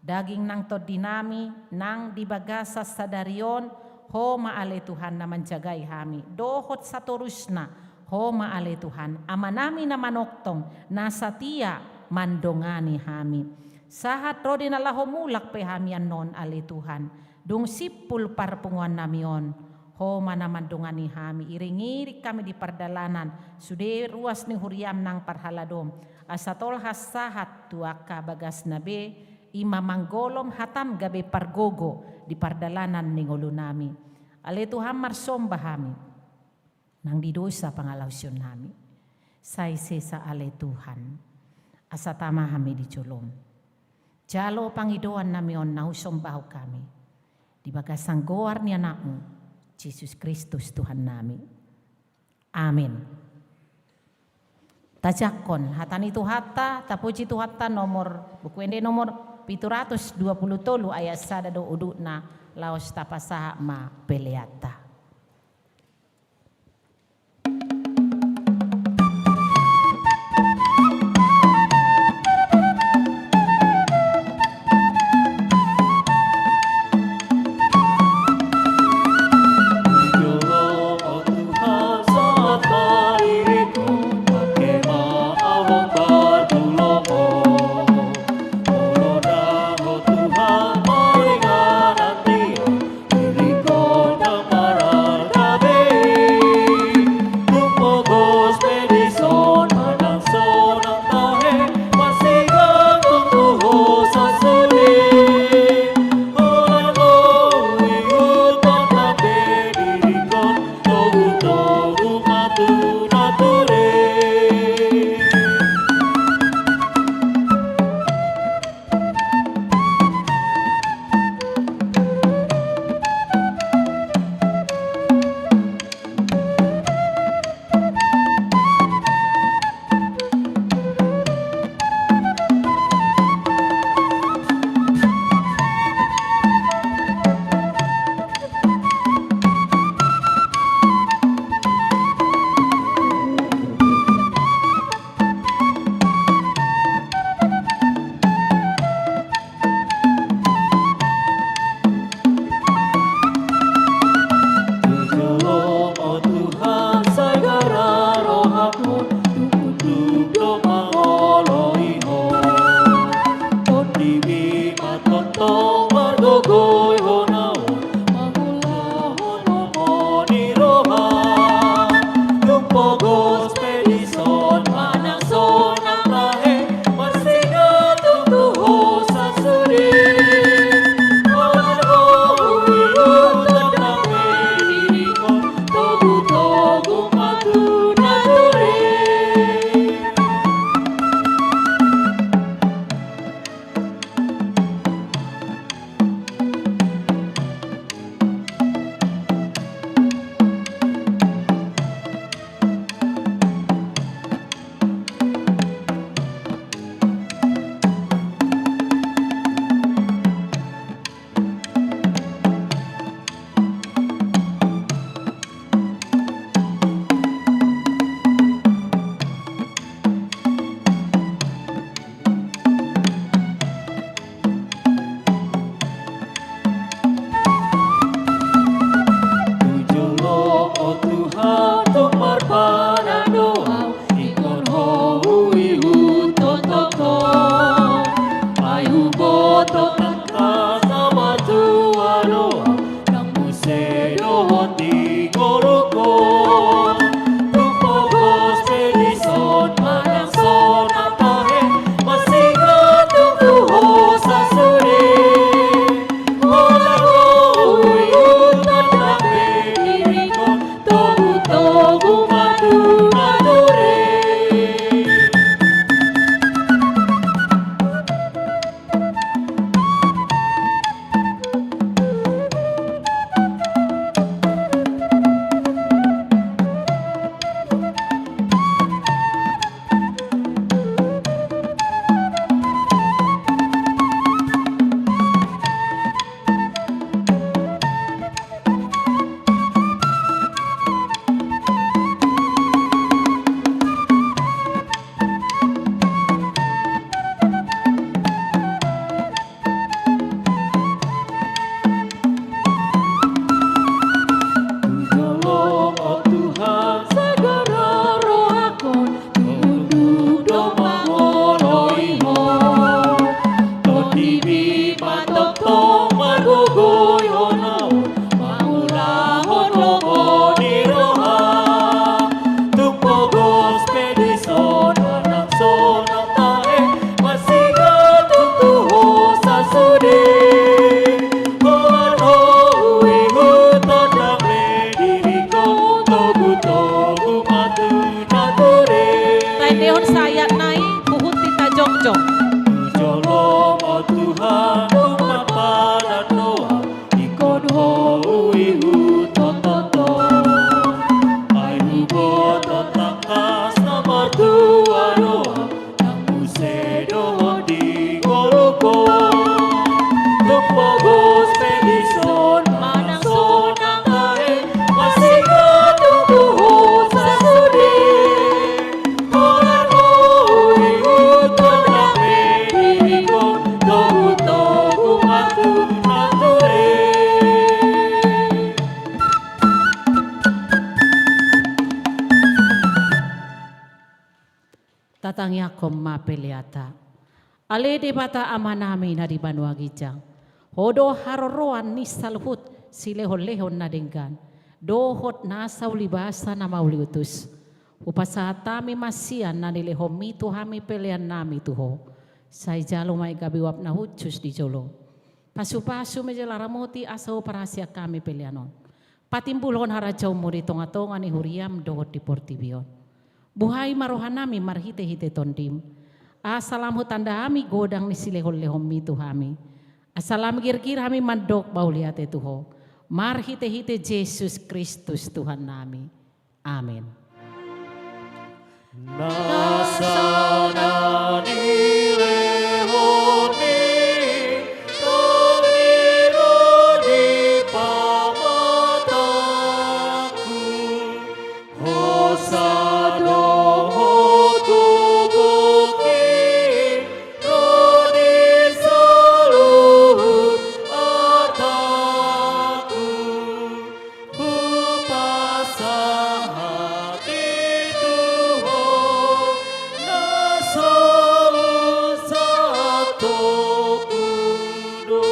daging nang tondinami nang di bagasan sadari on. Ho ma ale Tuhan na manjagai hami dohot satorusna. Ho ma ale Tuhan Amanami na manongtong, na satia mandongani hami. Sahat ro di na laho mulak pe hami annon ale Tuhan, dung simpul parpunguannami on, Ho ma na mandongani hami, iring-iring hami di pardalanan, sude ruas ni huriaM nang parhaladom, asa tolhas sahat tu angka bagasna be, i ma manggolom hataM gabe pargogo di pardalanan ni ngolunami. Ale Tuhan, marsomba hami nang di dosa pangalaosionnami. Sai sesa ale Tuhan, asa tama hami di joloM. Jalo pangidoannami on na husombahon hami di bagasan goar ni AnakMu, Jesus Kristus Tuhannami. Amin. Tajangkon hata ni Tuhanta, tapuji Tuhanta, nomor, Buku Ende nomor pitu ratus dua pulu tolu, ayat sada do udutna, laos tapasahat ma peleanta. Di ngolungku, tung pogos pe dison manang sonang tahe, masingot tung tu ho sasude. Holan ho huihut tondang pe diringkon, togu-togu ma tu nature. Tu jolo, o Tuhan, segera rohangkon, tu unduk do mangoloi Ho. Tondimi ma tongtong margogoihon ahu, mangulahon lomo ni roha. Tung pogos pe dison manang sonang tahe, masingot tung tu ho sasude. Holan ho huihut tondang pe diringkon, togu-togu ma tu nature. Taendehon sayatna i, huhut hita jongjong. Tu jolo, o Tuhan, tung marpadan do ahu, ingkon ho huihut tongtong. Ai huboto tangkas na martua do ahu, nang muse dohot di ngolungku. Tung pogos pe dison manang sonang tahe, masingot tung tu ho sasude. Holan ho huihut tondang pe diringkon, togu-togu ma tu nature. Tatangiangkon ma peleanta. Ale Debata Amanami na di banua ginjang, Ho do haroroan ni saluhut silehonlehon na denggan dohot nasa ulibasa na mauliutus. Hupasahat hami ma sian na nilehonMi tu hami peleannami tu Ho. Sai jalo ma i gabe uap na hushus di jolo. Pasupasu ma jala ramoti asa huparhaseang hami pelean on. Patimbulhon harajaonMu di tongatonga ni huriaM dohot di portibi on. Buhai ma rohanami marhitehite TondiM, asa lam hutanda hami godang ni silehonlehonMi tu hami, asa lam girgir hami mandok mauliate tu Ho, marhitehite Jesus Kristus Tuhannami. Amen. Nasa na nilehon ni Tuhan i ro di pamatangku, hosa do Ho tu gokki ro di saluhut artaku. Hupasahat i tu Ho na so santokku do.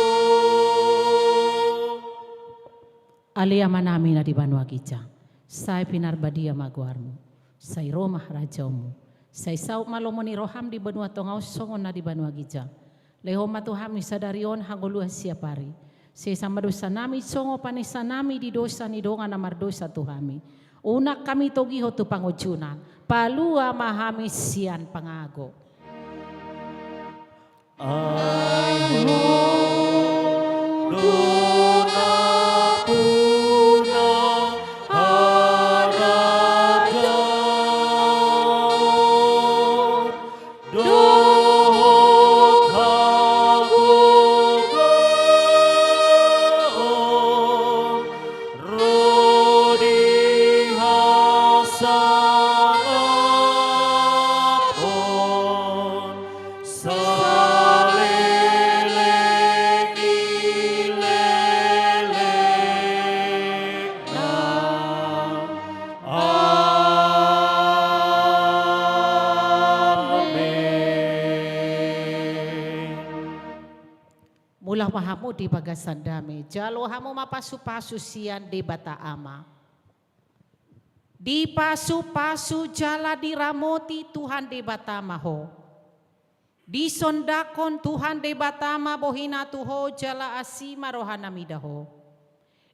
Ale Amanami na di banua ginjang, sai pinarbadia ma goarMu, sai ro ma harajaonMu, sai saut ma lomo ni rohaM di banua tonga on songon na di banua ginjang. Lehon ma tu hami sadari on hangoluan siapari. Sesa ma dosanami songon panesanami di dosa ni dongan na mardosa tu hami. Unang hami togihon tu pangunjunan, palua ma hami sian pangago. Ai Ho do nampuna harajaon dohot hagogoon ro di hasangapon saleleng ni leleng. ma hamu di bagasan dame, jalo hamu ma pasupasu sian Debata Ama. Dipasupasu jala diramoti Tuhan Debata ma ho. Disondangkon Tuhan Debata ma bohina tu ho jala asi ma rohana mida ho.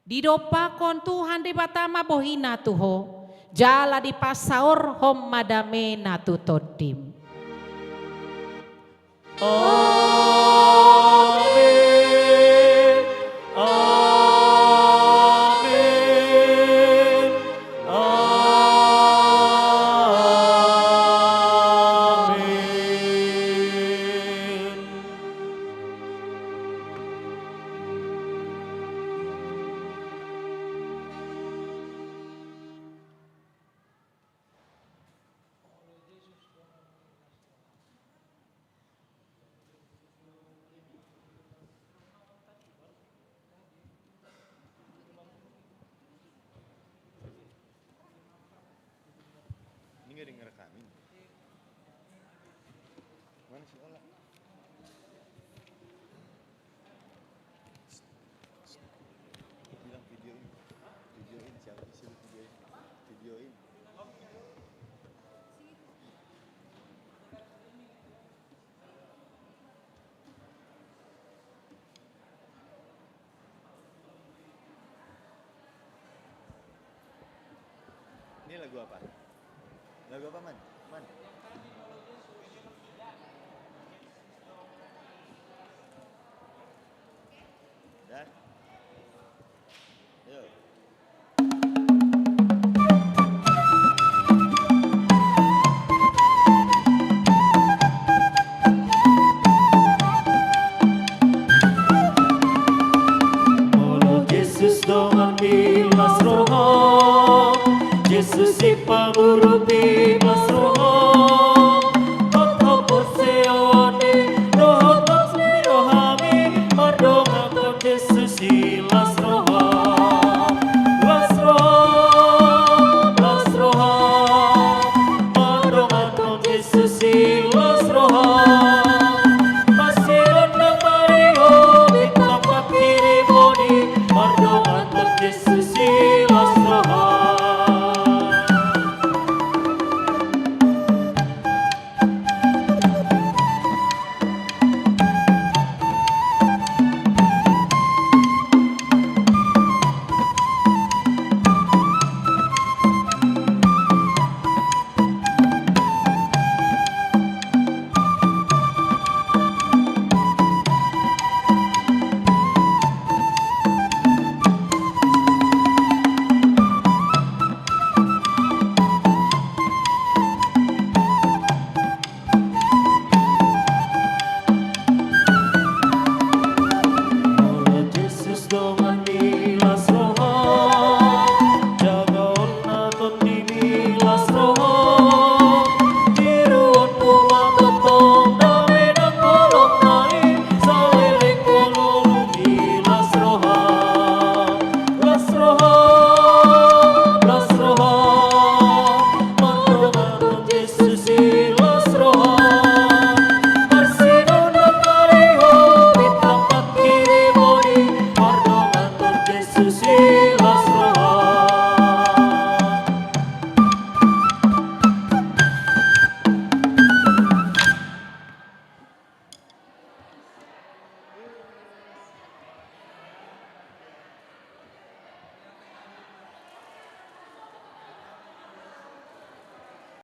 Didompakkon Tuhan Debata ma bohina tu ho, jala dipasaorhon ma damena tu tondim. Amen. Amen. Amen. Ini nggak ada yang ngerekam ini. Mana si Ola? Bilang videoin. Videoin, siapa sih, suruh videoin? Videoin. Ini lagu apa? Lagu apa, Man? Man? Dah?